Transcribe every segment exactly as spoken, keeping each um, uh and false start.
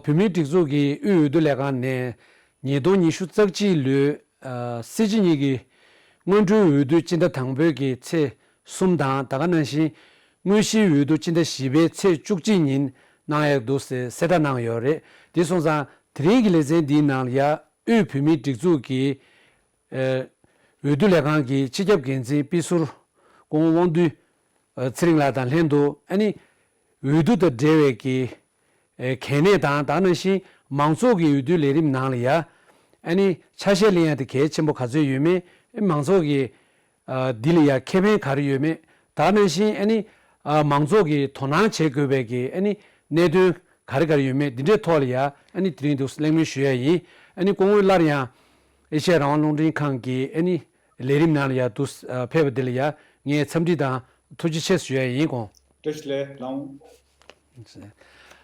བོད་མིའི་སྒྲིག་འཛུགས་ཀྱི་དབུས་འོས་བསྡུ་ལས་ཁང་ནས་ཉིས་སྟོང་ཉི་ཤུ་རྩ་གཅིག་ལོའི་ཨ་སྲིད་སྤྱི་གཉིས་ཀྱི་སྔོན་འགྲོའི་འོས་བསྡུ་སྤྱི་ཟླ་དང་པོའི་གི་ཚེས་གསུམ་དང་ད་ག་ནང་བཞིན་དངོས་གཞིའི་འོས་བསྡུ་སྤྱི་ཟླ་བཞི་པའི་ཚེས་བཅུ་གཅིག་ཉིན་གནང་ཡག་འདུག་ཟེར་གསལ་བསྒྲགས་གནང་ཡོད་རེད། དེ་སོང་ཙང་དེ་རིང་གི་ལེ་ཚན་འདིའི་ནང་ལ་ཡ་དབུས་བོད་མིའི་སྒྲིག་འཛུགས་ཀྱི་ཨ་འོས་བསྡུ་ལས་ཁང་གི་སྤྱི་ཁྱབ་འགན་འཛིན་དཔེ་ཟུར་སྐུ་ངོ་དབང་འདུས་ཨ་ཚེ་རིང་ལགས་དང་ལྷན་དུ་ཨ་ནི་འོས་བསྡུ་དང་འབྲེལ་བའི་གི་ཨ་གལ་གནད་དང་ད་ག་ནང་བཞིན་མང་ཚོགས་ཀྱི་འོས་བསྡུའི་ལས་རིམ་ནང་ལ་ཡ་ཨ་ནི་ཆ་ཤས་ལེན་ཡ་དེ་གལ་ཆེན་པོ་ག་ཚོད་ཡོད་མེད། ཨ་མང་ཚོགས་ཀྱི་ཨ་འདི་ལ་ཡ་ཁེ་ཕན་ག་རེ་ཡོད་མེད། ད་ག་ནང་བཞིན་ཨ་ནི་ཨ་མང་ཚོགས་ཀྱིས་དོ་སྣང་བྱེད་དགོས་པའི་གི་ཨ་ནི་གནད་དོན་ག་རེ་ག་རེ་ཡོད་མེད་འདི་འདྲའི་ཐོག་ལ་ཡ་ཨ་ནི་དེ་རིང་འདུག་གླེང་མོལ་ཞུ་ཡ་ཡིན། ཨ་ནི་སྐུ་ངོ་སླར་ཡང་ཨེ་ཤ་ཡ་རང་དབང་རླུང་འཕྲིན་ཁང་གི་ཨ་ནི་ལས་རིམ་ནང་ལ་ཡ་འདུག་ཨ་ཕེབས་པ་འདི་ལ་ཡ་ངས་འཚམས་འདྲི་དང་ཐུགས་རྗེ་ཆེ་ཞུ་ཡ་ཡིན། དགོངས། བཀྲ་ཤིས་བདེ་ལེགས།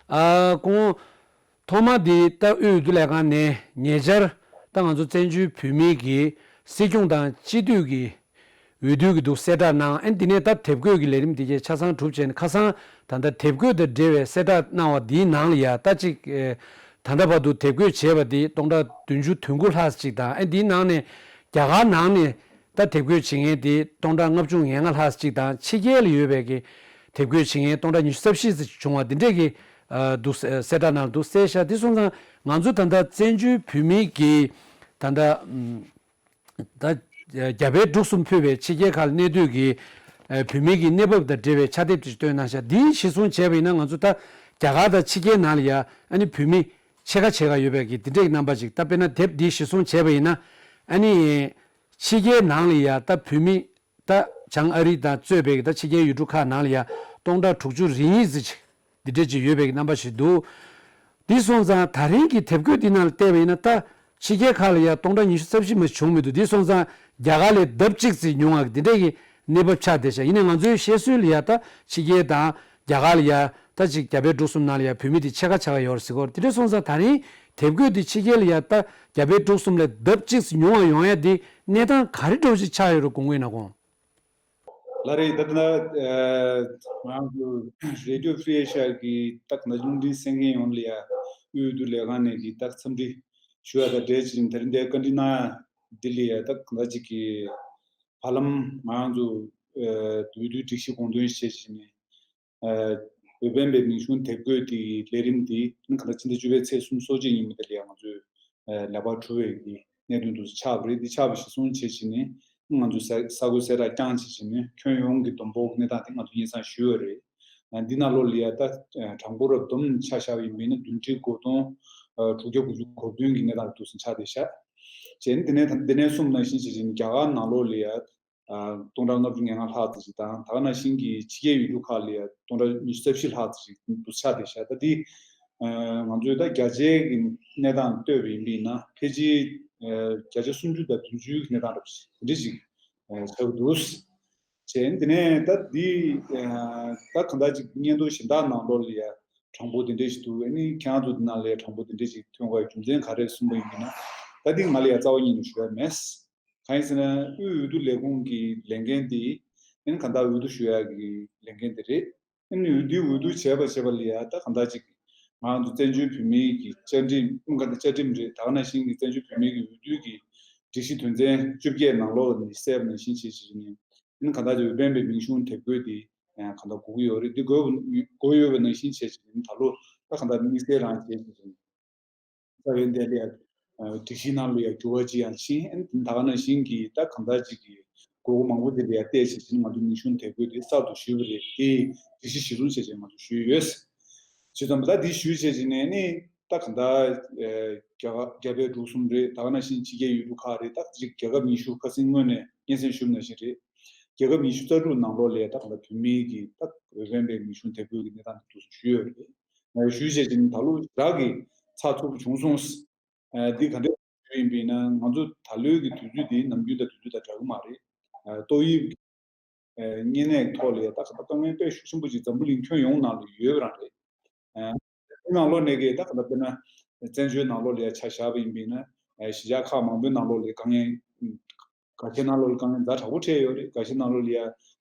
ཨ་སྐུ་ངོ་ཐོག་མ་འདི་ད་དབུས་འོས་བསྡུ་ལས་ཁང་ནས་ཉེ་ཆར་ད་ང་ཚོ་བཙན་བྱོལ་བོད་མིའི་གི་སྲིད་སྐྱོང་དང་སྤྱི་འཐུས་ཀྱི་འོས་བསྡུ་གི་འདུག་གསལ་བསྒྲགས་གནང་། ཨ་ནི་འདི་ནས་ད་དེབ་འགོད་ཀྱི་ལས་རིམ་འདི་གས་ཆ་ཚང་གྲུབ་བྱས་ནས་ཁ་སང་ད་ལྟ་དེབ་འགོད་དང་འབྲེལ་བའི་གསལ་བསྒྲགས་གནང་བ་འདིའི་ནང་ལ་ཡ་ད་ཅིག་ཨེ་ད་ལྟ་བར་དུ་དེབ་འགོད་བྱས་པ་འདི་སྟོང་ཕྲག་བདུན་ཅུ་དོན་དགུ་ལྷག་ཅིག་དང་། ཨ་ནི་འདིའི་ནང་ནས་རྒྱ་གར་ནང་ནས་ད་དེབ་འགོད་བྱེད་མཁན་དེ་སྟོང་ཕྲག་ལྔ་བཅུ་ང་ལྔ་ལྷག་ཅིག་དང་། ཕྱི་རྒྱལ་ལ་ཡོད་པའི་གི་དེབ་འགོད་བྱེད་མཁན་སྟོང་ཕྲག་ཉི་ཤུ་རྩ་བཞི་ཙམ་བྱུང་བ་འདི་འདྲས་ཀྱི་ཨ་འདུག་གསལ་བསྒྲགས་ནང་འདུག་གསལ་བཞག་འདི་སོང་ཙང་ང་ཚོ་ད་ལྟ་བཙན་བྱོལ་བོད་མིའི་གི་ད་ལྟ་ད་རྒྱ་བལ་འབྲུག་གསུམ་ཕུད་པའི་ཕྱི་རྒྱལ་ཁག་ལ་གནས་སྡོད་ཀྱི་ཨ་བོད་མིའི་གི་གནས་བབ་དང་འབྲེལ་བའི་ཕྱག་དེབ་ཅིག་བཏོན་གནང་ཤག་འདི་གཞིར་བཟུང་བྱས་པ་ཡིན་ན་ང་ཚོ་ད་རྒྱ་གར་དང་ཕྱི་རྒྱལ་ནང་ལ་ཡ་ཨ་ནི་བོད་མི་ཕྱེད་ཀ་ཕྱེད་ཀ་ཡོད་པའི་གི་འདི་འདྲས་ཀྱི་རྣམ་པ་ཅིག་ད་དཔེར་ན་དེབ་འདི་གཞིར་བཟུང་བྱས་པ་ཡིན་ན་ཨ་ནི་ཕྱི་རྒྱལ་ནང་ལ་ཡ་ད་བོད་མི་ད་བྱང་ཨ་རི་དང་གཙོས་པའི་གི་ད་ཕྱི་རྒྱལ་ཡུལ་གྲུ་ཁག་ནང་ལ་ཡ་སྟོང་ཕྲག་དྲུག་ཅུ་རེ་གཉིས་ཙམ་ཅིག་འདི་འདྲས་ཅིག་ཡོད་པའི་གི་རྣམ་པ་ཞིག་འདུག་འདི་སོང་ཙང་ད་རིང་གི་དེབ་འགོད་འདི་ནང་ལ་བལྟས་པ་ཡིན་ན་ད་ཕྱི་རྒྱལ་ཁག་ལ་ཡ་སྟོང་ཕྲག་ཉི་ཤུ་རྩ་བཞི་མ་བྱུང་མི་འདུག་འདི་སོང་ཙང་རྒྱ་གར་ལས་ལྡབ་གཅིག་ཙམ་ཉུང་བ་འདི་འདྲས་ཀྱི་གནས་བབ་ཆགས་བསྡད་ཤག་ཡིན་ནའི་ང་ཚོའི་བཤད་སྲོལ་ལ་ཡ་ད་ཕྱི་རྒྱལ་དང་རྒྱ་གར་ལ་ཡ་ད་ཅིག་རྒྱ་བལ་འབྲུག་གསུམ་ནང་ལ་ཡ་བོད་མི་དེ་ཕྱེད་ཀ་ཕྱེད་ཀ་ཡོད་རེད་ཟེར་གོ། དེ་འདྲ་སོང་ཙང་ད་རིང་དེབ་འགོད་དེ་ཕྱི་རྒྱལ་ལ་ཡ་ད་རྒྱ་བལ་འབྲུག་གསུམ་ལས་ལྡབ་གཅིག་ཙམ་ཉུང་བ་ཡོང་ཡ་དེ་གནས་སྟངས་ག་རེ་འདྲ་བོ་ཞིག་ཆགས་ཡོད་རེད་དགོངས་ཀྱི་ཡོད་ན་དགོངས། ལགས་རེད། ད་ལྟ་ང་རང་ཚོ་Radio Free Asia གི་ད་ག་ནང་རླུང་འཕྲིན་གསན་མཁན་ཡོངས་ལ་ཡ་དབུས་འོས་བསྡུ་ལས་ཁང་ནས་ཀྱི་ད་འཚམས་འདྲི་ཞུ་ཡ་དང་འབྲེལ་ཅིག་དེ་རིང་འདིར་བཀའ་འདྲི་གནང་ཡ་འདི་ལ་ཡ་ད་ག་འདྲ་ཅིག་གི་བར་ལམ་ང་རང་ཚོ་འོས་བསྡུའི་སྒྲིག་གཞི་དགོངས་དོན་བྱས་ཅིག་ནས། འོས་འཕེན་པའི་མིང་གཞུང་དེབ་འགོད་དེ་ལས་རིམ་དེ་ནི་ག་ད་ཕྱི་ཟླ་བཅུ་པའི་ཚེས་སུམ་ཅུ་སོ་གཅིག་ཉིན་མོ་དེ་ལ་ཡང་ང་ཚོས་ལེགས་པར་གྲུབ་པའི་གི་གནད་དོན་དུ་ཆགས་པ་རེད། འདི་ཆགས་པ་གཞིར་བཟུང་བྱས་བྱས་ནས་ང་ཚོས་ས་གསར་འགོད་གསལ་བསྒྲགས་བསྐྱངས་བྱས་བྱས་ནས་ཁྱོན་ཡོངས་ཀྱི་བསྡོམས་འབོར་གནས་སྟངས་དེ་ང་ཚོས་སྙན་སེང་ཞུས་པ་རེད། འདི་ནང་ལོགས་ལ་ཡ་ད་གྲངས་འབོར་རབ་བསྡོམས་ཆ་བཞག་པ་ཡིན་པས་ན་བདུན་ཁྲི་གོ་སྟོང་དྲུག་བརྒྱ་དགུ་བཅུ་གོ་བདུན་གྱི་གནས་སྟངས་དུ་ཆགས་བསྡད་ཤག་བྱས་ནས་འདི་ནས་འདི་ནས་གསུངས་ནང་བཞིན་བྱས་བྱས་ནས་རྒྱ་གར་ནང་ལོགས་ལ་ཡ། སྟོང་ཕྲག་ལྔ་བཅུ་ང་ལྔ་ལྷག་ཙམ་ཞིག་དང་། ད་ག་ནང་བཞིན་གྱི་ཕྱི་རྒྱལ་ཡུལ་གྲུ་ཁག་ལ་ཡང་སྟོང་ཕྲག་ཉི་ཤུ་རྩ་བཞི་ལྷག་ཙམ་ཞིག་འདུ་ཆགས་བསྡད་ཤག་ད་འདི་ང་ཚོས་ད་བརྒྱ་ཆའི་གི་གནས་སྟངས་བལྟས་པ་ཡིན་པས་ན་ཕལ་ཆེར་བརྒྱ་ཆ་སུམ་ཅུ་དང་བདུན་ཅུའི་གནས་སྟངས་འདྲ་པོ་ཞིག་དེ་འདྲ་ཞིག་ཆགས་ཀྱི་འདུག་བྱས་ནས་དེ་ནས་ད་འདི་ད་གང་ལྟར་ཅིག་སྙན་ཐོ་གཞན་དག་ནང་ལོགས་ལ་ཡང་གྲངས་འབོར་དེ་འདྲ་ཞིག་འདུག་ཨ་ནི་ཁྱེད་རང་ཚོ་འདི་ནང་ལ་ཡང་གྲངས་འབོར་དེ་འདྲ་ཞིག་ཐོན་དགོས་རྒྱུ་མཚན་ག་རེ་གསུངས་པ་ཡིན་པས་ན། ད་འདི་ང་ལ་ཡང་རྩ་བ་ཉིད་ནས་ཞུ་ཡ་མེད། གང་ཡིན་ཟེར་ན་དབུས་འོས་བསྡུ་ལས་ཁུངས་ཀྱི་ལས་འགན་དེ་ཨ་ནི་གང་ལྟར་འོས་བསྡུ་ཞུ་ཡག་གི་ལས་འགན་དེ་རེད། ཨ་ནི་འོས་བསྡུ་འོས་བསྡུ་བྱས་པ་བྱས་པ་ལ་ཡ་ད་གང་ལྟར་ཅིག་ང་རང་ཚོ་བཙན་བྱོལ་བོད་མིའི་གི་བཅའ་ཁྲིམས་ཨ་གང་ལྟར་བཅའ་ཁྲིམས་རེད། ད་ག་ནང་བཞིན་གྱི་བཙན་བྱོལ་བོད་མིའི་གི་འོས་བསྡུ་གི་སྒྲིག་གཞི་དོན་ཚན་བཅོ་བརྒྱད་ནང་ལོགས་ནས་གསལ་བ་ནང་བཞིན་བྱས་བྱས་ནས་ཨ་ནི་གང་ལྟར་ཅིག་འོས་འཕེན་པའི་མིང་གཞུང་དེབ་འགོད་དེ་གང་ལྟར་དགོས་ཀྱི་ཡོད་རེད། འདི་དགོས་དགོས་ཡོད་པ་ནང་བཞིན་བྱས་བྱས་ནས་ད་ལོ་ད་གང་ལྟར་དམིགས་བསལ་རང་བྱས་བྱས་ནས། རྩ་བའི་འདི་ལ་ཡང་སྒྲིག་གཞི་ནང་ལ་ཡང་འགྱུར་བ་ཅིག་ཡང་ཕྱིན། ཨ་ནི་ད་ག་ནང་བཞིན་གྱི་ད་གང་ལྟར་ཅིག་གི་དགོས་མཁོ་མང་པོ་དེ་ལ་ཡང་བལྟས་བྱས་ཕྱིན་ང་ཚོ་མིང་གཞུང་དེབ་འགོད་དེ་གསར་དུ་ཞུས་པ་རེད། དེ་སྒྲིག་གཞི་གཞིར་བཟུང་བྱས་བྱས་ང་ཚོ་ཞུས་ཡོད། བྱས་ཙང་ད་འདི་ཞུས་བྱས་ཕྱིན་ནས་ནི་ད་གང་ལྟར་རྒྱ་གར་རྒྱ་བལ་འབྲུག་གསུམ་རེད། ད་ག་ནང་བཞིན་ཕྱི་རྒྱལ་ཡུལ་གྲུ་ཁག་རེད། ད་ཅིག་རྒྱལ་ཁབ་ཉི་ཤུ་ཁ་སང་སྔོན་ནས་སྙན་སེང་ཞུས་པ་ནང་བཞིན་རེད། རྒྱལ་ཁབ་ཉི་ཤུ་རྩ་དྲུག་ནང་ལོགས་ལ་ད་གང་ལྟར་བོད་མིའི་གི་ད་འོས་འཕེན་པའི་མིང་གཞུང་དེབ་འགོད་ཀྱི་གནས་སྟངས་དེ་འདུག་སེ་ཞུས་ཡོད་རེད། ཞུས་བྱས་ཙང་ད་ལོ་རག་གི་ཚགས་ཚུད་པོ་བྱུང་སོང་། ཨ་འདི་ག་འདྲ་ཞུས་ཡིན་པས་ན་ང་ཚོ་ད་ལོའི་གི་དུས་ཚོད་འདི་ནམ་རྒྱུན་དང་དུས་ཚོད་དང་འདྲ་གི་མ་རེད། ཨ་ཏོག་དབྱིབས་ཀྱི་ཨ་གཉན་ནད་ཐོག་ལ་ཡ་ད་ག་ད་དཀའ་ངལ་དཔེ་ཤུགས་ཆེན་པོ་ཅིག་འཛམ་བུ་གླིང་ཁྱོན་ཡོངས་ནང་ལ་ཡོད་པ་རང་རེད། ཨ་འདི་ནང་ལོགས་ནས་གི་ད་ག་ད་དཔེར་ན་བཙན་བྱོལ་ནང་ལོགས་ལ་ཡ་ཆ་བཞག་པ་ཡིན་པས་ན་ཨ་གཞིས་ཆགས་ཁག་མང་པོའི་ནང་ལོགས་ལ་དཀའ་ངལ། འགའ་ཤས་ནང་ལོགས་ལ་དཀའ་ངལ་ཛ་དྲག་པོ་འཕྲད་ཡོད་རེད། འགའ་ཤས་ནང་ལོགས་ལ་ཡ་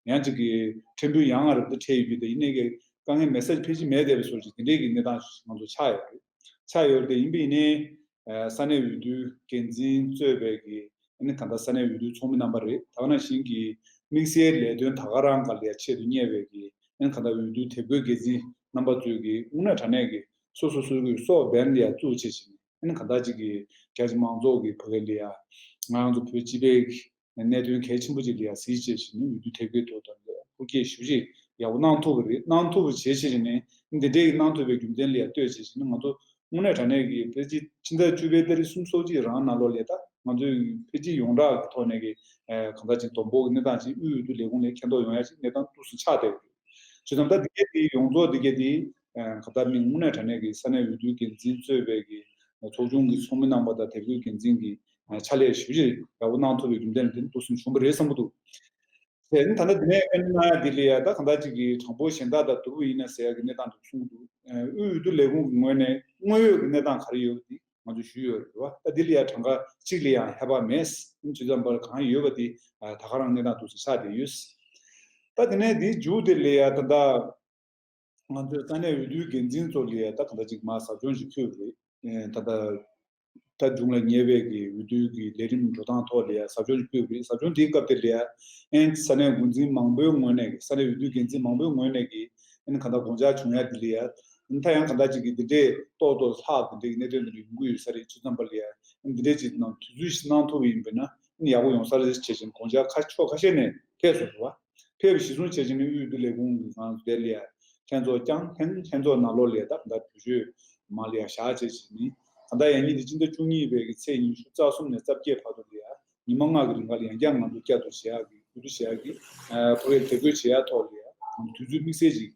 ཡང་ཅིག་གི་ཕྲན་བུ་ཡང་ང་རབ་ཏུ་འཕྲད་ཡོད་རྒྱུ་དེ་ཡིན་ནའི་གི་དཀའ་ངལ་མེད་ས་ཕལ་ཆེར་མེད་བསྡད་པའི་བཟོ་ཅིག་དེ་འདྲའི་གི་གནས་སྟངས་ང་ཚོ་ཆགས་ཡོད་རེད། ཆགས་ཡོད་རེད། ཡིན་པ་ཡིན་ནའི་ས་གནས་འོས་བསྡུའི་འགན་འཛིན་གཙོས་པའི་གི་ཨ་ནི་གང་ལྟར་ས་གནས་འོས་བསྡུའི་ཚོགས་མི་རྣམ་པ་རེད། ད་ག་ནང་བཞིན་གྱི་དམིགས་བསལ་ལས་དོན་ད་ག་རང་ག་ལ་ཡ་ཆེད་དུ་གཉེར་བའི་གི་ཨ་ནི་གང་ལྟར་འོས་བསྡུའི་དེབ་འགོད་འགན་འཛིན་རྣམ་པ་ཚོས་གི་དངོས་གནས་དྲང་གནས་གི་སོ་སོ་སོ་གི་སྲོག་འབེན་ལ་ཡ་བཙུགས་བྱས་ཤིང་ཨ་ནི་གང་ལྟར་ཅིག་གི་རྒྱ་ཆེ་མང་ཚོགས་ཀྱི་བོད་སྐད་ལ་ཡ་ང་རང་ཚོ་བོད་སྤྱི་པའི་གནད་དོན་གལ་ཆེན་པོ་ཅིག་ལ་ཡང་གཟིགས་བྱས་བྱས་ནས་འོས་བསྡུ་དེབ་སྐྱེལ་ཐོག་དང་ལ་ཧུར་སྐྱེད་ཞུ་ཞིག་ཡག་པོ་གནང་ཐུབ་པ་རེད། གནང་ཐུབ་པ་བྱས་བྱས་ནས་འདི་འདྲའི་གནང་ཐུབ་པའི་རྒྱུ་མཚན་ལ་ཡང་ལྟོས་བྱས་བྱས་ནས་ང་ཚོ་དངོས་གནས་དྲང་གནས་ཀྱི་ཕལ་ཆེར་ཕྱི་ཟླ་བཅུ་པའི་ཏ་རིག་གསུམ་སོ་གཅིག་རང་ནང་ལོགས་ལ་ད་ང་ཚོའི་ཕལ་ཆེར་ཡོངས་གྲགས་ཀྱི་ཐོག་ནས་ཀྱི་གང་ལྟར་ཅིག་བསྡོམས་འབོར་གྱི་གནས་སྟངས་ཅིག་དབུས་འོས་བསྡུ་ལས་ཁུངས་ལ་མཁྱེན་རྟོགས་ཡོང་ཡ་ཅིག་གནས་སྟངས་ཏོག་ཙམ་ཆགས་བསྡད་ཡོད་རེད། བྱས་ཙང་ད་འདི་གའི་དེ་ཡོངས་རྫོགས་འདི་གའི་དེ་ག་ད་མི་དངོས་གནས་དྲང་གནས་ཀྱི་ས་གནས་འོས་བསྡུའི་འགན་འཛིན་གཙོས་པའི་གི་ཚོགས་ཆུང་གི་ཚོགས་མི་རྣམ་པ་དང་དེབ་སྐྱེལ་འགན་འཛིན་གྱི་ཕྱག་ལས་ཞུ་ཞིག་ཡག་པོ་གནང་ཐུབ་པའི་རྒྱུ་མཚན་ལ་བརྟེན་ཏོག་ཙམ་བྱུང་བ་རེད་བསམ་གྱི་འདུག་དེ་ནི་ད་ལྟ་འདི་ནས་ཨ་ནི་གནང་ཡ་འདི་ལ་ཡ་ད་གང་ལྟར་ཅིག་གི་གྲངས་འབོར་གཞན་དག་དང་བསྡུར་བ་ཡིན་ན་ཟེར་ཡ་གི་གནས་སྟངས་འདུག་གསུངས་འདུག་དབུས་འོས་བསྡུ་ལས་ཁུངས་ཀྱི་ངོས་ནས་དངོས་ཡོད་ཀྱི་གནས་སྟངས་ག་རེ་ཡོད་པ་འདི་ང་ཚོས་ཞུས་ཡོད་རེད་བ། ད་འདི་ལ་ཡ་གྲངས་ཀ་གཅིག་ལ་ཡང་ཧེ་བག་མེད། ཨ་ནི་ཇི་ཙམ་པར་གང་ཡོད་པ་འདི་ད་ག་རང་གནས་སྟངས་འདུག་ཟེར་ཆགས་བསྡད་ཡོད། ད་དེ་ནས་འདིའི་མཇུག་དེ་ལ་ཡ་ད་ལྟ་ང་ཚོས་ས་གནས་འོས་བསྡུའི་འགན་འཛིན་ཚོ་ལ་ཡ་ད་ག་འདྲ་ཅིག་མར་ཟབ་སྦྱོང་ཞིག་ཕུལ་བ་རེད། ད་ལྟ་ད་མཇུག་ལ་ཉེ་བའི་གི་འོས་བསྡུའི་གི་ལས་རིམ་འགྲོ་སྟངས་ཐོག་ལ་ཡ་ཟབ་སྦྱོང་ཞིག་ཕུལ་བ་རེད། ཟབ་སྦྱོང་དེའི་སྐབས་དེ་ལ་ཡ་ཨན་ས་གནས་འགོ་འཛིན་མང་པོའི་ངོས་ནས་ཀྱི་ས་གནས་འོས་བསྡུའི་འགན་འཛིན་མང་པོའི་ངོས་ནས་ཀྱི་ཨན་ག་འདྲ་དགོངས་འཆར་བྱུང་ཡ་དེ་ལ་ཡ་ཨན་ད་ཡང་ག་འདྲ་ཅིག་གི་འདི་འདྲས་ཏོག་ཏོག་ལྷག་དེ་འདྲའི་གི་གནད་དོན་དེ་འདྲ་ཡོང་གི་ཡོད་ས་རེད། བྱས་ཙང་པ་ལ་ཡ་ཨན་འདི་འདྲས་ཅིག་ནང་དུས་ཚོད་ཞིག་གནང་ཐུབ་པ་ཡིན་པས་ན་ཨན་ཡག་པོ་ཡོང་ས་རེད་ཅེས་བྱས་ནས་དགོངས་འཆར་ཁ་ཕྱོགས་ཁ་ཤས་ནས་ཕེབས་སོང་རེད་བ། ཕེབས་པ་གཞིར་བཟུང་བྱས་བྱས་ནས་དབུས་འོས་བསྡུ་ལས་ཁུངས་ཀྱི་ནང་དེ་ལ་ཡ་ལྷན་ཚོགས་བསྐྱངས། ལྷན་ལྷན་ཚོགས་ནང་ལོགས་ལ་ཡ་ད་ག་འདྲ་གྲོས་ཆོད་མ་ལ་ཡ་བཞག་བྱས་བྱས་ནས་ད་ལྟ་ཡང་ཉིན་དེ་སྤྱི་ཟླ་བཅུ་གཉིས་པའི་གི་ཚེས་ཉི་ཤུ་རྩ་གསུམ་ནས་རྩ་བརྒྱད་བར་དུ་ལ་ཡ་ཉི་མ་ལྔ་གི་རིང་ག་ལ་ཡང་བསྐྱར་ང་ཚོ་བསྐྱར་དུ་བྱེད་ཡག་གི་འོས་བསྡུ་བྱེད་ཡག་གི་ཕ་གིར་དེ་འགོད་བྱེད་ཡག་ཐོག་ལ་ཡ་ང་ཚོ་དུས་ཚོད་དམིགས་བསལ་ཅིག་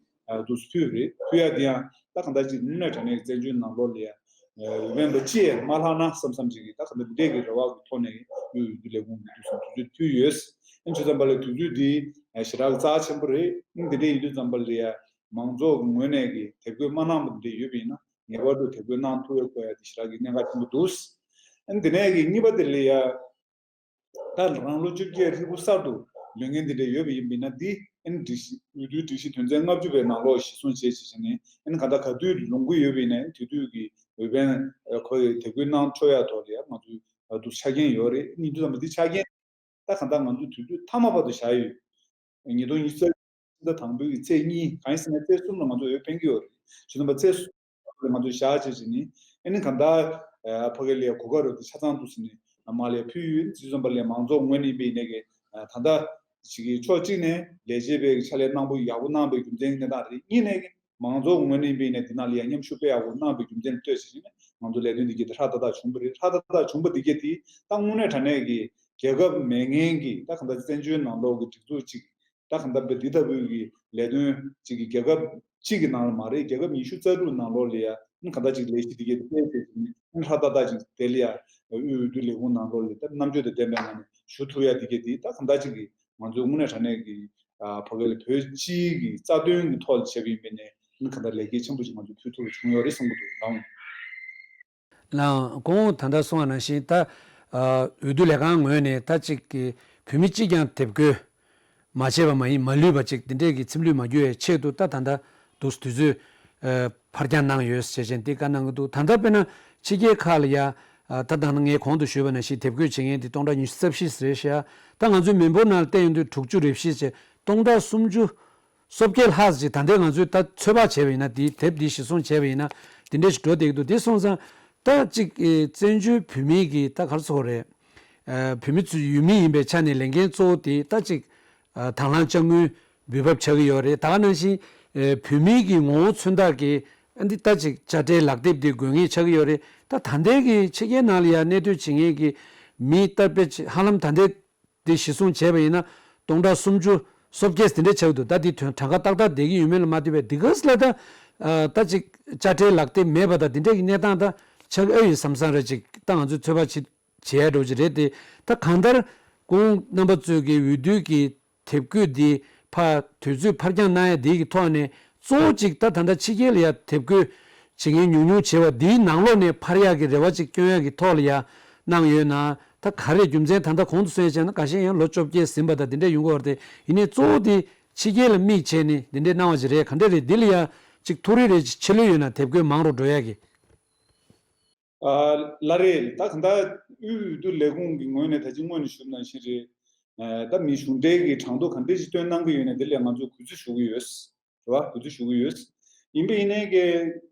འདུག་ཕུལ་རེད། ཕུལ་ཡག་དེ་ཡང་ད་ག་འདྲ་ཅིག་དངོས་གནས་དྲང་གནས་བཙན་བྱོལ་ནང་ལོགས་ལ་ཡ་འོས་འཕེན་པ་ཅི་ཡང་མ་ལྷག་ན་བསམ་བསམ་ཅིག་གིས་ད་ག་འདྲ་འདི་འདྲས་ཀྱི་རེ་བ་གི་ཐོག་ནས་དབུས་འོས་བསྡུ་ལས་ཁུངས་ཀྱི་འདུག་སེ་དུས་ཚོད་ཕུལ་ཡོད། ཨ་ནི་བྱས་ཙང་པ་ལ་དུས་ཚོད་འདི་ཞེ་དྲག་གི་རྩ་ཆེན་པོ་རེད། ཨ་ནི་འདི་འདྲས་ཡིན་དུས་ཙམ་པ་ལ་ཡ་མང་ཚོགས་ཀྱི་ངོས་ནས་ཀྱི་དེབ་འགོད་མ་གནང་པ་འདི་འདྲས་ཡོད་པ་ཡིན་ན་ངེས་པར་དུ་དེབ་འགོད་གནང་ཐུབ་ཡ་དགོས་ཡ་འདི་ཞེ་དྲག་གི་གནད་འགག་ཆེན་པོ་འདུག་ཨ་ནི་འདི་ནས་ཀྱི་གཉིས་པ་དེ་ལ་ཡ། ད་རང་ལོ་བཅོ་བརྒྱད་ཧྲིལ་པོ་གསར་དུ་ལོན་མཁན་འདི་འདྲ་ཡོད་པ་ཡིན་པས་ན་འདི་ཨན་སྒྲིག་གཞི་འོས་བསྡུའི་སྒྲིག་གཞི་དོན་ཚན་ལྔ་བཅུ་པའི་ནང་ལོགས་གཞི་བཟུང་བྱས་བྱས་བྱས་ནས་ཨན་ག་ད་ག་དུས་ལོན་གྱི་ཡོད་པ་ཡིན་ན་ཨན་དེ་དུས་ཀྱི་འོས་འཕེན་ཁོ་ཡི་དེབ་འགོད་གནང་ཆོག་ཡ་ཐོག་ལ་ཡ་ང་ཚོའི་འདུག་ཆ་རྐྱེན་ཡོད་རེད། ཡིན་དུས་ཙམ་པ་འདི་ཆ་རྐྱེན་ད་ག་ད་ང་ཚོས་དུས་ཚོད་མཐའ་མ་བར་དུ་བཞག་ཡོད། ཉིས་སྟོང་ཉི་ཤུ་རྩ་ཟླ་དང་པོའི་གི་ཚེས་གཉིས་གང་ཡིན་ཟེར་ན་ཚེས་གསུམ་ལ་ང་ཚོ་འོས་འཕེན་གྱི་ཡོད་རེད། བྱས་ཙང་པ་ཚེས་གསུམ་ལ་ང་ཚོ་བཞག་བྱས་བྱས་ནས་ཨ་ནི་གང་ལྟར་ཕ་གི་ལ་གོ་སྐབས་རོགས་དེ་ཆ་ཚང་འདུག་ཟེར་ནས་མ་ལས་ཕུལ་ཡོད། བྱས་ཙང་པ་ལས་མང་ཚོགས་ངོས་ནས་ཡིན་པའི་ནས་གི་ད་ལྟ་ཅིག་གི་ཕྱོགས་གཅིག་ནས་ལས་བྱེད་པའི་ཕྱག་ལས་གནང་པོ་ཡག་པོ་གནང་པའི་རྒྱུ་མཚན་གྱི་གནས་སྟངས་རེད། གཉིས་ནས་གི་མང་ཚོགས་ངོས་ནས་ཡིན་པའི་ནས་འདི་ནང་ལ་ཡང་མཉམ་ཞུགས་དཔེ་ཡག་པོ་གནང་པའི་རྒྱུ་མཚན་ལ་ལྟོས་བྱས་བྱས་ནས་ང་ཚོ་ལས་དོན་འདི་གི་ཧྲ་ཏག་ཏག་བྱུང་པ་རེད། ཧྲ་ཏག་ཏག་བྱུང་པ་འདི་གས་དེ་ད་དངོས་གནས་དྲང་གནས་ཀྱི་རྒྱལ་ཁབ་མེད་མཁན་གྱི་ད་གང་ལྟར་བཙན་བྱོལ་ནང་ལོགས་ཀྱི་སྒྲིག་འཛུགས་གཅིག་ད་གང་ལྟར་འདི་ལྟ་བུའི་གི་ལས་དོན་གཅིག་གི་རྒྱལ་ཁབ་གཅིག་གི་ནང་ལ་མ་རེད། རྒྱལ་ཁབ་ཉི་ཤུ་རྩ་དྲུག་ནང་ལོགས་ལ་ཡ་གང་ལྟར་གཅིག་ལས་གཞི་འདི་གས་དེ་སྤེལ་བྱས་ནས་ཧྲ་ཏག་ཏག་ཅིག་དེ་ལ་ཡ་དབུས་འོས་བསྡུ་ལས་ཁུངས་ནང་ལོགས་ལ་ད་རྣམ་དཔྱོད་དང་ལྡན་པའི་ངང་ནས་ཞུ་ཐུབ་ཡ་འདི་གས་དེ་ད་གང་ལྟར་གཅིག་གི་ང་ཚོའི་དངོས་གནས་དྲང་གནས་ཀྱི་ཨ་ཕ་གི་ལ་བོད་སྤྱིའི་གི་རྩ་དོན་གྱི་ཐོག་ལ་བྱས་པ་ཡིན་པས་ནས་ཨ་ནི་གང་ལྟར་ལེགས་སྐྱེས་ཆེན་པོ་ཞིག་ང་ཚོས་ཕུལ་ཐུབ་པ་བྱུང་ཡོད་རེད་བསམ་གྱི་འདུག་ལགས། ལགས་གོང་ད་ལྟ་གསུངས་པ་ནང་བཞིན་ད་ཨ་འོས་བསྡུ་ལས་ཁང་ངོས་ནས་ད་ཅིག་གི་བོད་མི་གཅིག་ཀྱང་དེབ་འགོད་མ་བྱས་པ་མ་ཡིན་མ་ལུས་པ་ཅིག་འདི་འདྲས་ཀྱི་ཚིམ་ལུས་མ་གྱུར་བའི་ཆེད་དུ་ད་ད་ལྟ་འདུག་དུས་ཚོད་ཨ་ཕར་འགྱངས་གནང་ཡོད་ཟེར་བྱས་འདི་བཀའ་གནང་གི་འདུག་ད་ལྟ་དཔེར་ན་ཕྱི་རྒྱལ་ཁག་ལ་ཡ་ཨ་ད་ད་ལྟ་ངས་གོང་དུ་ཞུས་པ་ནང་བཞིན་དེབ་འགོད་བྱེད་མཁན་འདི་སྟོང་ཕྲག་ཉི་ཤུ་རྩ་བཞི་རེད་ཤག་ད་ང་ཚོའི་མི་འབོར་ནང་ལ་བལྟས་ཡོང་དུས་དྲུག་ཅུ་རེ་བཞི་བྱས་སྟོང་ཕྲག་སུམ་ཅུ་སོ་བརྒྱད་ལྷག་ཅིག་ད་ལྟའི་ང་ཚོས་ད་ཚོད་དཔག་བྱས་པ་ཡིན་ན་འདི་དེབ་འདི་གཞི་བཟུང་བྱས་པ་ཡིན་ན་འདི་འདྲ་ཞིག་འགྲོ་བསྡད་ཀྱི་འདུག་དེ་སོང་ཙང་ད་ཅིག་ཨེ་བཙན་བྱོལ་བོད་མིའི་གི་ད་ག་རེ་ཟེར་དགོས་རེད། ཨ་བོད་མི་ཚོ་ཡུལ་མི་ཡིན་པའི་ཆ་ནས་ལས་འགན་གཙོ་བོ་དེ་ད་ཅིག་ཨ་དང་བླངས་དཔྱ་དངུལ་འབུལ་འབབ་ཆགས་ཀྱི་ཡོད་རེད། ད་ག་ནང་བཞིན་ཨེ་བོད་མིའི་གི་ངོ་བོ་མཚོན་རྟགས་ཀྱི་ཨ་འདི་ད་ཅིག་དཔྱ་ཁྲལ་ལག་དེབ་དེ་དགོས་ངེས་ཆགས་ཀྱི་ཡོད་རེད། ད་ད་ལྟའི་གི་ཕྱི་རྒྱལ་ནང་ལ་ཡ་གནས་སྡོད་བྱེད་མཁན་གི་མི་ད་དཔེ་ཅིག་ཧ་ལམ་ད་ལྟའི་དེ་གཞི་བཟུང་བྱས་པ་ཡིན་ན་སྟོང་ཕྲག་སུམ་ཅུ་སོ་བརྒྱད་དེ་འདྲ་ཆགས་འདུག་ད་དེ་དོན་གྲངས་ཀ་ཏག་ཏག་བསྡད་ཀྱི་ཡོད་མེད་ལ་མ་ལྟོས་པའི་འདི་ག་ས་ལ་ད་ཨ་ད་ཅིག་དཔྱ་ཁྲལ་ལག་དེབ་མེད་པ་དང་དེ་འདྲ་གི་གནས་སྟངས་ད་ཆགས་ཨེ་ཡོད་བསམ་བསམ་ར་ཅིག་ད་ང་ཚོས་ཚོད་དཔག་བྱེད་བྱེད་ཡ་འགྲོ་གི་རེད་དེ། ད་གང་ལྟར་ཁོང་རྣམ་པ་ཚོས་ཀྱི་འོས་བསྡུ་གི་དེབ་འགོད་འདི་ཕར་དུས་ཚོད་ཕར་འགྱངས་གནང་ཡ་འདི་གི་ཐོག་ནས་གཙོ་བོ་གཅིག་ད་ད་ལྟ་ཕྱི་རྒྱལ་ལ་ཡ་དེབ་འགོད་བྱེད་མཁན་ཉུང་ཉུང་བྱེད་པ་འདིའི་ནང་ལོགས་ནས་འཕར་ཡག་གི་རེ་བ་ཅིག་བསྐྱོན་ཡག་གི་ཐོག་ལ་ཡ་གནང་ཡོད་ན། ད་ག་རེ་རྒྱུ་མཚན་ད་ལྟ་གོང་དུ་གསུངས་ཡ་བྱས་ན་འགའ་ཤས་ཡང་ལོ་བཅོ་བརྒྱད་ཟིན་པ་དང་དེ་འདྲ་ཡོང་གི་ཡོད་རེད་དེ། ཡིན་ནའི་གཙོ་བོ་དེ་ཕྱི་རྒྱལ་ལ་དམིགས་བྱས་ནས་དེ་འདྲའི་གནང་བ་ཅིག་རེད། ག་འདྲ་རེད། འདི་ལ་ཡ་ཅིག་ཐུགས་རེ་རེ་ཅིག་ཆེ་ལོས་ཡོད་ན་དེབ་འགོད་མང་རུ་འགྲོ་ཡག་གི། ཨ་ལགས་རེད། ད་གང་ལྟར་དབུས་འོས་བསྡུ་ལས་ཁུངས་ཀྱི་ངོས་ནས་ད་ཅི་སྔོན་ནས་ཞུས་ནང་བཞིན་རེད། ཨ་ད་མི་གཞུང་འབྲེལ་གྱི་གྲངས་ཐོ་ག་འདྲ་ཞིག་བཏོན་གནང་གི་ཡོད་ན་དེ་ལ་ང་ཚོས་གུས་བརྩི་ཞུ་གི་ཡོད། རེད་བ། གུས་བརྩི་ཞུ་གི་ཡོད། ཡིན་པ་ཡིན་ནའི་གི་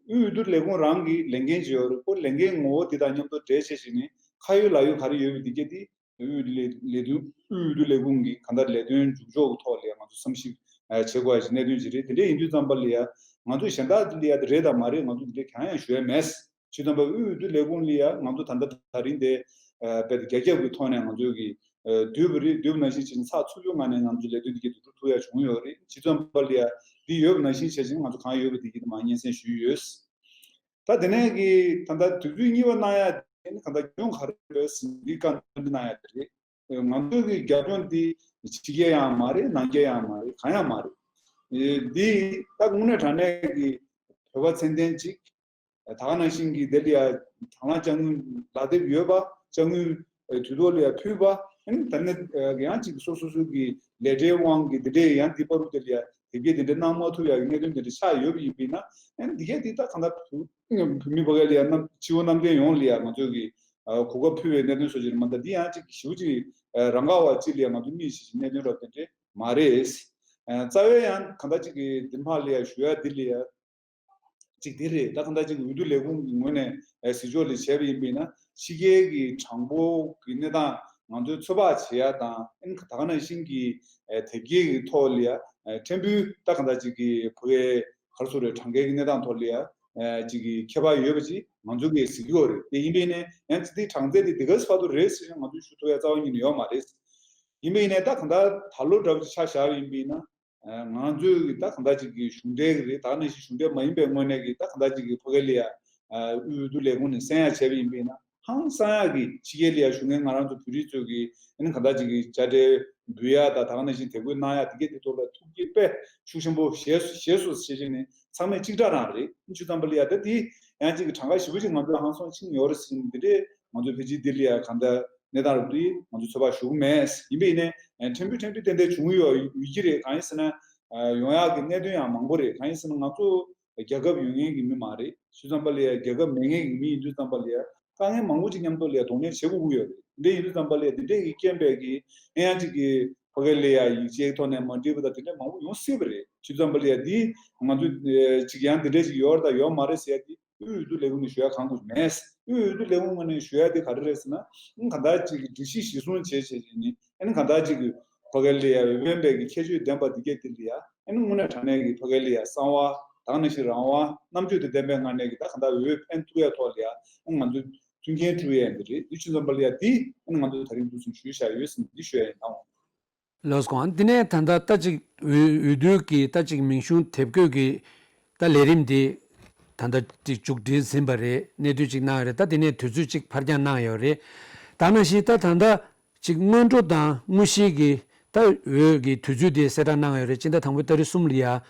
དབུས་འོས་བསྡུ་ལས་ཁུངས་རང་གི་ལས་འགན་ཅིག་ཡོད་རེད། ཁོ་ལས་འགན་ངོ་བོ་དེ་དང་མཉམ་དུ་འབྲེལ་བྱས་བྱས་ནས་ཁ་ཡོད་ལག་ཡོད་ག་རེ་ཡོད་པ་དེ་གས་དེ་དབུས་ལས་ལས་དོན་དབུས་འོས་བསྡུ་ལས་ཁུངས་ཀྱི་གང་ལྟར་ལས་དོན་མཇུག་འཇོག་གི་ཐོག་ལ་ང་ཚོ་བསམ་གཞིག་ཨ་བྱེད་དགོས་ཡ་ཞིག་གནད་དོན་ཅིག་རེད། དེ་འདྲ་ཡིན་དུས་ཙམ་པ་ལ་ཡ་ང་ཚོ་གཞན་དག་དེ་ལ་ཡ་དེ་རེད་དང་མ་རེད་ང་ཚོ་དེ་འདྲ་གང་ཡང་ཞུ་ཡ་མེད། བྱས་ཙམ་པ་དབུས་འོས་བསྡུ་ལས་ཁུངས་ལ་ཡ་ང་ཚོ་ད་ལྟ་ད་རིང་དེ་ཨ་དཔེ་དེ་རྒྱ་ཁྱབ་ཀྱི་ཐོག་ནས་ང་ཚོ་གི་ཨ་བསྡུས་པ་རེད། བསྡུས་པ་ནང་བཞིན་བྱས་ནས་ཚགས་ཚུད་པོའི་ངང་ནས་ང་ཚོ་ལས་དོན་འདི་གས་འགྲུབ་ཐུབ་ཡ་བྱུང་ཡོད་རེད། བྱས་ཙམ་པ་ལ་ཡ་འདི་ཡོད་པ་ནང་བཞིན་བྱས་བྱས་ནས་ང་ཚོ་གང་ཡོད་པ་འདི་གས་དེ་མར་སྙན་སེང་ཞུས་ཡོད། ད་དེ་ནས་ཀྱི་ད་ལྟ་དུས་ཚོད་གཉིས་པ་གནང་ཡ་དེ་ནི་གང་ལྟར་ཉུང་ག་རེ་རེད་ཟེར་འདི་བཀའ་འདི་གནང་ཡ་དེ་རེད། ང་ཚོའི་གི་རྒྱབ་ལྗོངས་འདི་ཕྱི་རྒྱལ་ཡང་མ་རེད། ནང་རྒྱལ་ཡང་མ་རེད། གང་ཡང་མ་རེད། འདི་ད་དངོས་གནས་དྲང་གནས་ཀྱི་བོད་པ་ཚད་ལྡན་ཅིག་ད་ག་ནང་བཞིན་གྱི་དེ་ལ་ཡ་དང་བླངས་དཔྱ་དངུལ་ལག་དེབ་ཡོད་པ། དཔྱ་དངུལ་དུས་ཐོག་ལ་ཡ་ཕུལ་བ། ཨ་ནི་ད་ནི་ཡང་ཅིག་སོ་སོ་སོ་གི་ལས་གྲྭའི་དབང་གིས་དེ་འདྲའི་ཡང་འདི་བར་དུ་དེ་ལ་ཡ་དེབ་སྐྱེལ་དེ་འདྲ་གནང་མ་ཐུབ་ཡ་གི་གནད་དོན་དེ་འདྲ་ཆགས་ཡོད་པ་ཡིན་པས་ན། ཨ་ནི་འདི་གས་འདི་ད་གང་ལྟར་བོད་མི་བོད་སྐད་ལ་ཡ་གནམ་སྤྱི་བོ་གནམ་བསྟན་ཡོངས་ལ་ཡ་ང་ཚོ་གི་གོ་སྐབས་ཕུལ་བའི་གནད་དོན་སོགས་ཅིག་རེད་མ་གཏོགས། འདི་ཡང་ཅིག་ཞེ་པོ་ཅིག་རང་ག་བ་ཅིག་ལ་ཡ་ང་ཚོ་མིག་ཞིག་གནད་དོན་རབ་དེ་འདྲ་མ་རེད། རྩ་བའི་ཡང་གང་ལྟར་ཅིག་གི་འདི་མ་ལ་ཡ་ཞུ་ཡ་འདི་ལ་ཡ། གཅིག་འདི་རེད། ད་གང་ལྟར་གཅིག་འོས་བསྡུ་ལས་ཁུངས་ཀྱི་ངོས་ནས་ཨེ་གཟིགས་ཕྱོགས་ལ་བྱས་པ་ཡིན་པས་ན། ཕྱི་རྒྱལ་གྱི་གྲངས་འབོར་གྱི་གནས་སྟངས་ང་ཚོས་ཚོད་དཔག་བྱེད་ཡ་དང་། ཨ་ནི་ད་ག་ནང་བཞིན་གྱི་ཨེ་དེབ་སྐྱེལ་གྱི་ཐོག་ལ་ཡ་ཨེ་ཕྲན་བུ་ད་གང་ལྟར་གཅིག་གི་ཕ་གའི་ག་རེ་ཟེར་དགོས་རེད། གྲངས་ཀའི་གནས་སྟངས་ཐོག་ལ་ཡ་ཨེ་གཅིག་གི་ཁྱད་པར་ཡོད་པ་ཅིག་ང་ཚོ་གིས་གཟིགས་ཀྱི་ཡོད་རེད། དེ་ཡིན་པས་ན་ཡང་གཅིག་དེ་གྲངས་ཚད་དེ་དེ་ག་ཚོད་བར་དུ་རེད་ཟེར་ན་ང་ཚོས་ཞུ་ཐུབ་ཡ་རྩ་བ་ཉིད་ནས་ཡོད་མ་རེད། ཡིན་པས་ན་ད་གང་ལྟར་ད་ལོ་འདྲ་པོ་ཅིག་ཆ་བཞག་པ་ཡིན་པས་ན། ང་ཚོའི་གི་ད་གང་ལྟར་ཅིག་གི་གཞུང་འབྲེལ་གི་རེད། ད་ག་ནང་བཞིན་གཞུང་འབྲེལ་མ་ཡིན་པའི་ངོས་ནས་གི་ད་གང་ལྟར་ཅིག་གི་ཕ་གི་ལ་ཡ་དབུས་འོས་བསྡུ་ལས་ཁུངས་ནས་གསན་ཡ་བྱས་པ་ཡིན་པས་ན། ཧང་སང་ཡ་གི་ཕྱི་རྒྱལ་ལ་ཡ་བཞུགས་མཁན་ང་རང་ཚོ་བོད་རིགས་ཚོས་གི་ཨ་ནི་གང་ལྟར་ཅིག་གི་དཔྱ་ཁྲལ་འབུལ་ཡ་དང་། ད་ག་ནང་བཞིན་དེབ་འགོད་གནང་ཡ་དེ་གས་དེ་ཐོག་ལ་ཐུགས་དགྱེས་དཔེ་ཤུགས་ཆེན་པོ་བཞེས་བཞེས་སོང་ཟེར་བྱས་ནས་ཚང་མས་གཅིག་སྒྲ་རང་རེད། ཨ་ནི་བྱས་ཙམ་པ་ལ་ཡ་ད་དེ་ཡང་ཅིག་གི་གྲངས་ཀ་ཞེ་པོ་ཅིག་ང་ཚོ་ཧང་སང་ཕྱིན་ཡོད་རེད་ཟེར་ནས་འདི་འདྲས་ང་ཚོ་ཕལ་ཆེར་འདི་ལ་ཡ་གང་ལྟར། གནས་སྟངས་རབ་དེ་ང་ཚོས་ཚོད་དཔག་ཞུ་གི་མེད། ཡིན་པས་ན་ཕྲན་བུ་ཕྲན་བུ་ཏན་ཏན་བྱུང་ཡོད་ཡོད་ཀྱི་རེད། གང་ཡིན་ཟེར་ན་ཡོང་ཡག་གི་གནད་དོན་ཡང་མང་པོ་རེད། གང་ཡིན་ཟེར་ན་ང་ཚོ་རྒྱལ་ཁབ་ཡོད་མཁན་གྱི་མི་མ་རེད། བྱས་ཙམ་པ་ལ་ཡ་རྒྱལ་ཁབ་མེད་མཁན་གྱི་མི་ཡིན་དུས་ཙམ་པ་ལ་ཡ་དཀའ་ངལ་མང་པོ་ཅིག་མཉམ་དུ་ལ་ཡ་གདོང་ལེན་བྱེད་དགོས་ཀྱི་ཡོད་རེད། འདི་ཡིན་དུས་ཙམ་པ་ལ་ཡ་འདི་འདྲས་ཀྱི་རྐྱེན་པས་ཀྱི་ཨེ་ཡང་ཅིག་གི་ཕ་གི་ལ་ཡ་ཡིག་ཆའི་ཐོག་ནས་མ་འགྲིག་པ་དང་དེ་འདྲས་མང་པོ་ཡོང་སྲིད་པ་རེད། བྱས་ཙམ་པ་ལ་ཡ་འདི་ང་ཚོ་ཅིག་ཡང་འདི་འདྲས་ཅིག་ཡོད་རེད་དང་ཡོད་མ་རེད་ཟེར་ཡ་འདི། དབུས་འོས་བསྡུ་ལས་ཁུངས་ནས་ཞུ་ཡ་གང་དགོས་མེད། དབུས་འོས་བསྡུ་ལས་ཁུངས་ནས་ཞུ་ཡ་དེ་ག་རེ་རེད་ཟེར་ན། ཨ་ནི་གང་ལྟར་ཅིག་གི་སྒྲིག་གཞི་གཞིར་བཟུང་བྱས་བྱས་བྱས་ནས། ཨ་ནི་གང་ལྟར་ཅིག་གི་ཕ་གི་ལ་ཡ་འོས་འཕེན་པའི་གི་ཁྱད་ཆོས་ལྡན་པ་འདི་གས་དེ་ལ་ཡ། ཨ་ནི་དངོས་གནས་དྲང་གནས་ཀྱི་ཕ་གི་ལ་ཡ་གསང་བ་དང་ནང་བཞིན་རང་དབང་རྣམ་དཔྱོད་དང་ལྡན་པའི་ངང་ནས་ཀྱི་ད་གང་ལྟར་འོས་འཕེན་ཐུབ་ཡ་ཐོག་ལ་ཡ། ཨ་ནི་ང་ཚོས་མཐུན་རྐྱེན་སྤྲོད་ཡ་འདི་རེད། འདི་ཆུ་ཚོད་པ་ལ་ཡ་འདི་ཨ་ནི་ང་ཚོས་ད་རིང་འདུག་སེ་ཞུས་བཞག་ཡོད་ཟེར་ནས་འདི་ཞུ་ཡ་ཡིན་ནོ། ལགས་སོ། འདི་ནས་ད་ལྟ་ད་ཅིག་འོས་འོས་བསྡུ་གི་ད་ཅིག་མིང་གཞུང་དེབ་འགོད་ཀྱི་ད་ལས་རིམ་འདི་ད་ལྟ་ཅིག་མཇུག་སྒྲིལ་ཟིན་པ་རེད། གནས་ཚུལ་ཅིག་གནང་ཡོད་རེད། ད་འདི་ནས་དུས་ཚོད་ཅིག་ཕར་འགྱངས་གནང་ཡོད་རེད། ད་ནང་བཞིན་ད་ད་ལྟ་ཅིག་སྔོན་འགྲོ་དང་དངོས་གཞིའི་གི་ད་འོས་ཀྱི་དུས་ཚོད་དེ་གསལ་བསྒྲགས་གནང་ཡོད་རེད། སྤྱི་ཟླ་དང་པོའི་ཏ་རིག་གསུམ་ལ་ཡ་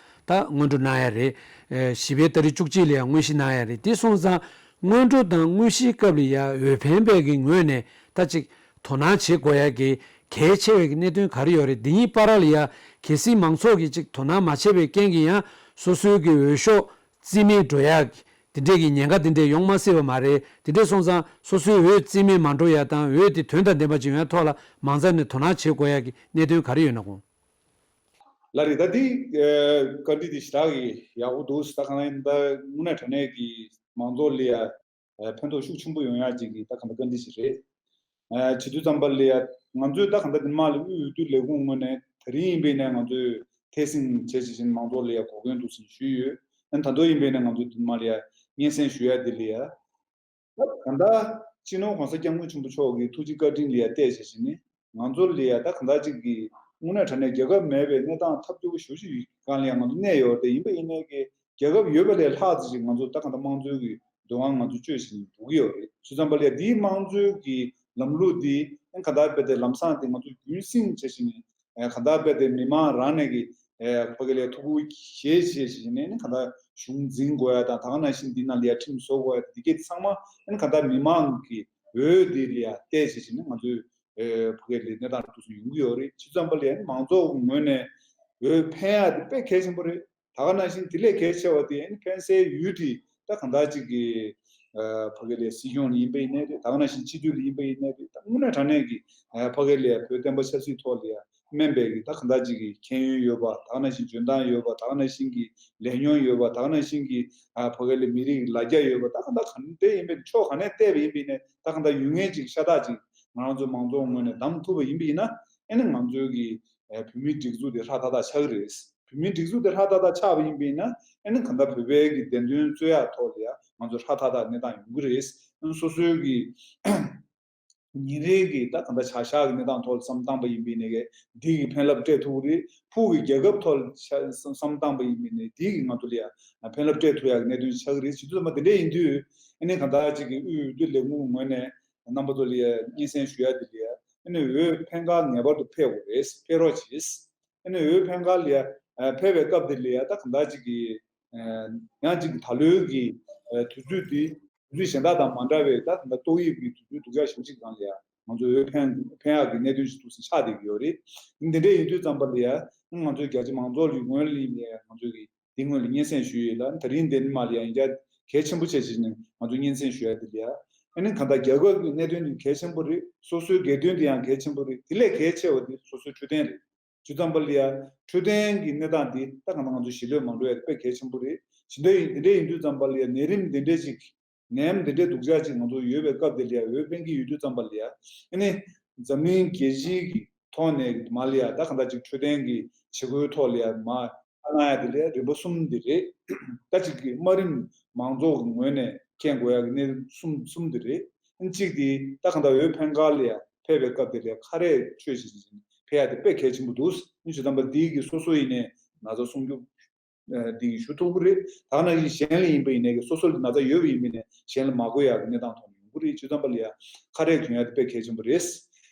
ད་སྔོན་འགྲོ་གནང་ཡ་རེད། བཞི་པའི་ཏ་རིག་བཅུ་གཅིག་ལ་ཡ་དངོས་གཞི་གནང་ཡ་རེད། དེ་སོང་ཙང་སྔོན་འགྲོ་དང་དངོས་གཞིའི་སྐབས་ལ་ཡ་འོས་འཕེན་པའི་གི་ངོས་ནས་ད་ཅིག་དོ་སྣང་བྱེད་དགོས་ཡ་གི་གལ་ཆེ་བའི་གི་གནད་དོན་ག་རེ་ཡོད་རེད། འདི་གཉིས་བར་ལ་ཡ་གལ་སྲིད་མང་ཚོགས་ཀྱིས་ཅིག་དོ་སྣང་མ་བྱས་པའི་རྐྱེན་གྱིས་ཡང་སོ་སོའི་གི་འོས་ཤོག་རྩིས་མེད་འགྲོ་ཡ་གི་དེ་འདྲས་ཀྱི་ཉེན་ཁ་དེ་འདྲས་ཡོང་མ་སྲིད་པ་མ་རེད། དེ་འདྲས་སོང་ཙང་སོ་སོའི་འོས་རྩིས་མེད་མ་འགྲོ་ཡ་དང་འོས་དེ་དོན་དང་ལྡན་པ་ཅིག་ཡོང་ཡ་ཐོག་ལ་མང་ཚོགས་ནས་དོ་སྣང་བྱེད་དགོས་ཡ་གི་གནད་དོན་ག་རེ་ཡོད་ན་དགོངས། ལགས་རེད། ད་འདི་ཨ་བཀའ་འདྲི་འདི་ཞེ་དྲག་གི་ཡག་པོ་འདུག། ད་གང་ཡིན་ད་དངོས་གནས་དྲང་གནས་ཀྱི་མང་ཚོགས་ལ་ཡ་ཨ་ཕན་ཐོགས་ཤུགས་ཆེན་པོ་ཡོང་ཡག་ཅིག་གི་ད་གང་ལྟར་བཀའ་འདྲི་ཞིག་རེད། ཨ་བྱེད་དུས་ཙམ་པ་ལ་ཡ་ང་ཚོས་ད་གང་ལྟར་འདི་མ་ལ་དབུས་འོས་བསྡུ་ལས་ཁུངས་ངོས་ནས་ད་རིང་ཡིན་པས་ན་ང་ཚོས་ཐད་སྲིང་བྱས་བྱས་བཞིན་མང་ཚོགས་ལ་ཡ་གོ་སྐོན་འདུག་ཟེར་ཞུས་ཡོད། ཨ་ད་དུང་ཡིན་པས་ན་ང་ཚོས་འདི་མ་ལ་ཡ་སྙན་སེང་ཞུ་ཡ་འདི་ལ་ཡ། ད་གང་ལྟར་སྤྱི་ནོར་༸གོང་ས་༸སྐྱབས་མགོན་ཆེན་པོ་མཆོག་གི་ཐུགས་རྗེ་བཀའ་དྲིན་ལ་ཡ་བལྟས་བྱས་བྱས་ནས་ང་ཚོ་ལ་ཡ་ད་གང་ལྟར་ཅིག་གི་དངོས་གནས་དྲང་གནས་རྒྱལ་ཁབ་མེད་པའི་གནས་སྟངས་ཐབས་སྐྱོ་པོ་ཞེ་པོ་ཅིག་ཡོད་སྒང་ལ་ཡ་ང་ཚོ་གནས་ཡོད་རེད། ཡིན་པ་ཡིན་ནའི་གི་རྒྱལ་ཁབ་ཡོད་པ་ལས་ལྷག་ཙམ་ཅིག་ང་ཚོ་ད་གང་ལྟར་དམངས་གཙོའི་གི་འདོད་དབང་ང་ཚོ་སྤྱོད་བཞིན་འགྲོ་གི་ཡོད་རེད། བྱས་ཙམ་པ་ལ་ཡ་འདིའི་དམངས་གཙོའི་གི་ལམ་ལུགས་འདི་གང་ལྟར་དཔེ་དེ་ལམ་སང་དེ་ང་ཚོ་རྒྱུན་སྲིང་བྱས་བྱས་ནས་གང་ལྟར་དཔེ་དེ་མི་མང་རང་ནས་གི་ཕ་གི་ལ་ཐུགས་ཁུར་བཞེས་བྱས་བྱས་ནས་གང་ལྟར་གཞུང་འཛིན་དགོས་ཡ་དང་། ད་ག་ནང་བཞིན་འདི་ནང་ལ་ཡ་ཁྲིམས་བཟོ་དགོས་ཡ་དེ་གས་ཚང་མ་གང་ལྟར་མི་མང་གི་འོས་འདི་ལ་ཡ་བལྟས་བྱས་བྱས་ནས་ང་ཚོའི་ཕ་གི་ལ་གནས་སྟངས་འདུག་སེ་ཡོང་གི་ཡོད་རེད། བྱས་ཙམ་པ་ལ་ཡ་མང་ཚོགས་ངོས་ནས་འོས་འཕེན་ཡ་དེ་དཔེ་གལ་ཆེན་པོ་རེད། ད་ག་ནང་བཞིན་དེ་ལས་གལ་ཆེ་བ་དེ་ཨ་ནི་ཕན་སའི་ཡུལ་དེ་ད་གང་ལྟར་ཅིག་གི་ ཕ་གི་ལ་སྲིད་སྐྱོང་ལ་ཡིན་པ་ཡིན་ནའི་རེད། ད་ག་ནང་བཞིན་སྤྱི་འཐུས་ལ་ཡིན་པ་ཡིན་ནའི་རེད། ད་དངོས་གནས་དྲང་གནས་ཀྱི་ཕ་གི་ལ་བོད་བསྟན་པ་ཆབ་སྲིད་ཐོག་ལ་ཡ་སྨན་པའི་གི་ད་གང་ལྟར་ཅིག་གི་མཁྱེན་ཡོན་ཡོད་པ། ད་ག་ནང་བཞིན་འཇོན་ཐང་ཡོད་པ། ད་ག་ནང་བཞིན་གྱི་ལས་མྱོང་ཡོད་པ། ད་ག་ནང་བཞིན་གྱི་ཕ་གི་ལ་མི་རིགས་ལ་རྒྱ་ཡོད་པ། ད་གང་ལྟར་གང་འདྲ་ཡིན་པའི་ཕྱོགས་ག་ནས་བལྟས་པ་ཡིན་པ་ཡིན་ནའི་ད་གང་ལྟར་ཡོད་མཁན་ཅིག་ཤ་སྟག་ཅིག་ང་རང་ཚོ་མང་ཚོགས་ངོས་ནས་བདམས་ཐུབ་པ་ཡིན་པ་ཡིན་ན། ཨེ་ནི་ང་ཚོའི་གི་བོད་མིའི་སྒྲིག་འཛུགས་དེ་ཧྲ་ཐག་ཐག་ཆགས་ཀྱི་རེད། བོད་མིའི་སྒྲིག་འཛུགས་དེ་ཧྲ་ཐག་ཐག་ཆགས་པ་ཡིན་པ་ཡིན་ན། ཨེ་ནི་གང་ལྟར་བོད་པའི་གི་བདེན་དོན་རྩོད་ཡག་ཐོག་ལ་ཡ་ང་ཚོ་ཧྲ་ཐག་ཐག་གནས་སྟངས་ཡོང་གི་རེད། ཨེ་ནི་སོ་སོའི་གི་ཉིན་རེའི་གི་ད་གང་ལྟར་བྱ་གཞག་གི་གནས་སྟངས་ཐོག་ལ་བསམ་བཏང་པ་ཡིན་པ་ཡིན་ནའི་གི་འདི་གི་ཕན་རླབས་སྤྲད་ཐུབ་ཀྱི་རེད། ཕུགས་ཀྱི་རྒྱལ་ཁབ་ཐོག་ལ་བསམ་བསམ་བཏང་པ་ཡིན་པ་ཡིན་ནའི་འདི་གི་ང་ཚོ་ལ་ཡ་ཕན་རླབས་སྤྲད་ཐུབ་ཡག་གི་གནད་དོན་ཆགས་ཀྱི་རེད། བྱེད་དུས་ཙམ་པ་དེ་འདྲ་ཡིན་དུས་ཨེ་ནི་གང་ལྟར་ཅིག་གི་དབུས་འོས་བསྡུ་ལས་ཁུངས་ངོས་ནས་རྣམ་པ་ཚོ་ལ་ཡ་སྙན་སེང་ཞུ་ཡ་དེ་ལ་ཡ། ཨ་ནི་འོས་འཕེན་ཁང་ངེས་པར་དུ་ཕེབས་དགོས་རེད། ཕེབས་རོགས་གྱིས། ཨ་ནི་འོས་འཕེན་ཁང་ལ་ཡ་ཕེབས་པའི་སྐབས་དེ་ལ་ཡ་ད་གང་ལྟར་ཅིག་གི་ཡང་ཅིག་གི་ད་ལོའི་གི་དུས་ཚོད་དེ་དུས་ཚོད་གཞན་དག་དང་མ་འདྲ་བའི་ད་གང་ལྟར་ཏོག་དབྱིབས་ཀྱི་དུས་ཚོད་སྡུག་ཅག་ཞེ་པོ་ཅིག་སྒང་ལ་ཡ་ང་ཚོ་འོས་འཕེན་འཕེན་ཡག་གི་གནད་དོན་ཞིག་འདུག་ཟིན་ཆགས་བསྡད་ཀྱི་ཡོད་རེད། འདི་འདྲ་ཡིན་དུས་ཙམ་པ་ལ་ཡ་ང་ཚོའི་རྒྱ་ཆེ་མང་ཚོགས་ལ་ངོས་ལ་ཡིན་ཡ་ང་ཚོའི་གི་དེ་སྔོན་ལ་སྙན་སེང་ཞུས་ཡོད་ལ། ད་རིང་འདི་ནི་མ་ལ་ཡང་རྒྱ་གལ་ཆེན་པོ་བྱས་བྱས་ནས་ང་ཚོ་སྙན་སེང་ཞུ་ཡ་དེ་ལ་ཡ། ཨ་ནི་གང་ལྟར་རྒྱལ་ཁབ་ཀྱི་གནད་དོན་དེ་གལ་ཆེན་པོ་རེད། སོ་སོའི་སྒེར་དོན་དེ་ཡང་གལ་ཆེན་པོ་རེད། དེ་ལས་གལ་ཆེ་བ་དེ་སོ་སོའི་འཕྲོད་བསྟེན་རེད། དུས་ཙམ་པ་ལ་ཡ་འཕྲོད་བསྟེན་གྱི་གནས་སྟངས་དེ་ད་གང་ལྟར་ང་ཚོ་ཞི་ལྷོད་མང་འགྲོ་ཡ་དེ་དཔེ་གལ་ཆེན་པོ་རེད། ཞི་ལྷོད་ཡིན་དེ་འདྲ་ཡིན་དུས་ཙམ་པ་ལ་ཡ་ནད་རིམས་དེ་འདྲ་ཅིག་ནད་ཡམས་འདི་འདྲའི་སྡུག་ཅག་ཅིག་ང་ཚོ་ཡོད་པའི་སྐབས་དེ་ལ་ཡ་འོས་འཕེན་གྱི་ཡོད་དུས་ཙམ་པ་ལ་ཡ། ཨ་ནི་འཛམ་གླིང་རྒྱལ་སྤྱིའི་གི་ཐོག་ནས་མ་ལ་ཡ་ད་གང་ལྟར་ཅིག་འཕྲོད་བསྟེན་གྱི་བྱེད་སྒོའི་ཐོག་ལ་ཡ་མ་ཨ་གནང་ཡ་དེ་ལ་ཡ་རིམ་པ་གསུམ་འདི་རེད། ད་ཅིག་གི་དམའ་རིམ་མང་ཚོགས་ཀྱི་ངོས་ནས་མཁྱེན་དགོས་ཡ་གི་གནས་གསུམ་གསུམ་འདི་རེད། ཨ་ནི་གཅིག་དེ་ད་གང་ལྟར་འོས་འཕེན་ཁང་ལ་ཡ་ཕེབས་པའི་སྐབས་དེ་ལ་ཡ་ཁ་རས་ཆོད་བཞིན་ཕེབས་ཡ་དེ་དཔེ་གལ་ཆེན་པོ་འདུག་ཨ་ནི་བྱས་ཙམ་པ་འདི་གི་སོ་སོ་ཡིན་ནའི་ན་ཚ་སྲུང་སྐྱོབ་འདི་ཞུ་ཐུབ་ཀྱི་རེད། ད་ག་ནང་བཞིན་གཞན་ལ་ཡིན་པ་ཡིན་ནའི་སོ་སོ་ལ་ན་ཚ་ཡོད་པ་ཡིན་པ་ཡིན་ནའི་གཞན་ལ་མ་འགོས་ཡག་གི་གནས་སྟངས་ཐོག་ནས་ཡོང་གི་རེད། བྱས་ཙམ་པ་ལ་ཡ་ཁ་རས་གྱོན་ཡ་དེ་དཔེ་གལ་ཆེན་པོ་རེད།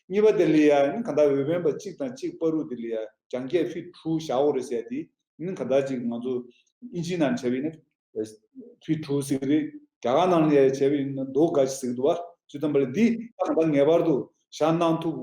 གཉིས་པ་དེ་ལ་ཡ་ནི་གང་ལྟར་འོས་འཕེན་པ་གཅིག་དང་གཅིག་བར་དུ་དེ་ལ་ཡ་རྒྱང་བཀྱག་ཕིཊ་དྲུག་བཞག་དགོས་རེད་ཟེར་ཡ་དེ་ནི་གང་ལྟར་ཅིག་ང་ཚོ་ཨིན་ཇིའི་ནང་བྱས་པ་ཡིན་ན་ཕིཊ་དྲུག་ཟེར་གི་རེད། རྒྱ་གར་ནང་ལ་ཡ་བྱས་པ་ཡིན་ན་རྡོ་འགའ་ཞིག་ཟེར་གི་འདུག་བ། བྱས་ཙམ་པ་ལ་འདི་ད་གང་ལྟར་ངེས་པར་དུ་བཞག་གནང་ཐུབ་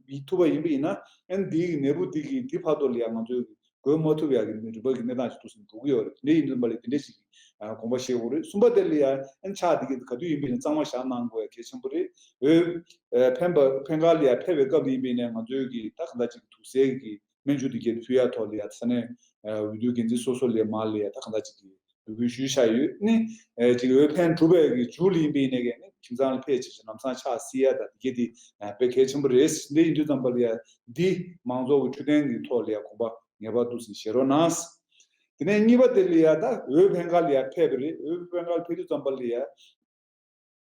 ཡིན་ཐུབ་པ་ཡིན་པ་ཡིན་ན། ཨ་ནི་འདི་གི་ནད་འབུ་འདི་གི་འདི་བར་དུ་ལ་ཡ་ང་ཚོས་འགོས་མ་ཐུབ་ཡག་གི་རིམ་པ་གི་གནས་སྟངས་ཤིག་འདུག་ཟིན་འགྲོ་གི་ཡོད་རེད། དེ་འདྲ་ཡིན་དུས་ཙམ་པ་ལ་དེ་འདྲ་ཞིག་གི་དགོངས་པ་བཞེས་དགོས་རེད། གསུམ་པ་དེ་ལ་ཡ་ཨ་ནི་ཕྱག་འདི་གི་ག་དུས་ཡིན་པ་ཡིན་ན་གཙང་མ་བཞག་གནང་དགོས་ཡ་གལ་ཆེན་པོ་རེད། འོས་འཕེན་པ་འཕེན་ཁང་ལ་ཡ་ཕེབས་པའི་སྐབས་ཡིན་པ་ཡིན་ན་ང་ཚོའི་གི་ད་གང་ལྟར་ཅིག་དུག་སེལ་གི་སྨན་ཆུ་དེ་གས་ཕུལ་ཡ་ཐོག་ལ་ཡ་ས་གནས་འོས་བསྡུ་འགན་འཛིན་སོ་སོ་ལ་ཡ་མར་ལ་ཡ་ད་གང་ལྟར་ཅིག་གི་འབོད་སྐུལ་ཞུས་བཞག་ཡོད། ནི་ཅིག་འོས་འཕེན་གྲུབ་པའི་གི་མཇུག་ལ་ཡིན་པ་ཡིན་ནའི་གི་ནི་ཁྱིམ་ཚང་ལ་ཕེབས་བྱས་ལམ་སང་ཕྱག་བསིལ་ཡ་དང་དེ་གས་དེ་དཔེ་གལ་ཆེན་པོ་རེད། འདི་ཡིན་དུས་ཙམ་པ་ལ་ཡ་འདི་མང་ཚོགས་ཀྱི་འཕྲོད་བསྟེན་གྱི་ཐོག་ལ་ཡ་དགོངས་པ་ངེས་པར་དུ་བཞེས་རོགས་གནང་། དེ་ནས་གཉིས་པ་དེ་ལ་ཡ་ད་འོས་འཕེན་ཁང་ལ་ཡ་ཕེབས་པ་རེད། འོས་འཕེན་ཁང་ལ་ཕེབས་དུས་ཙམ་པ་ལ་ཡ་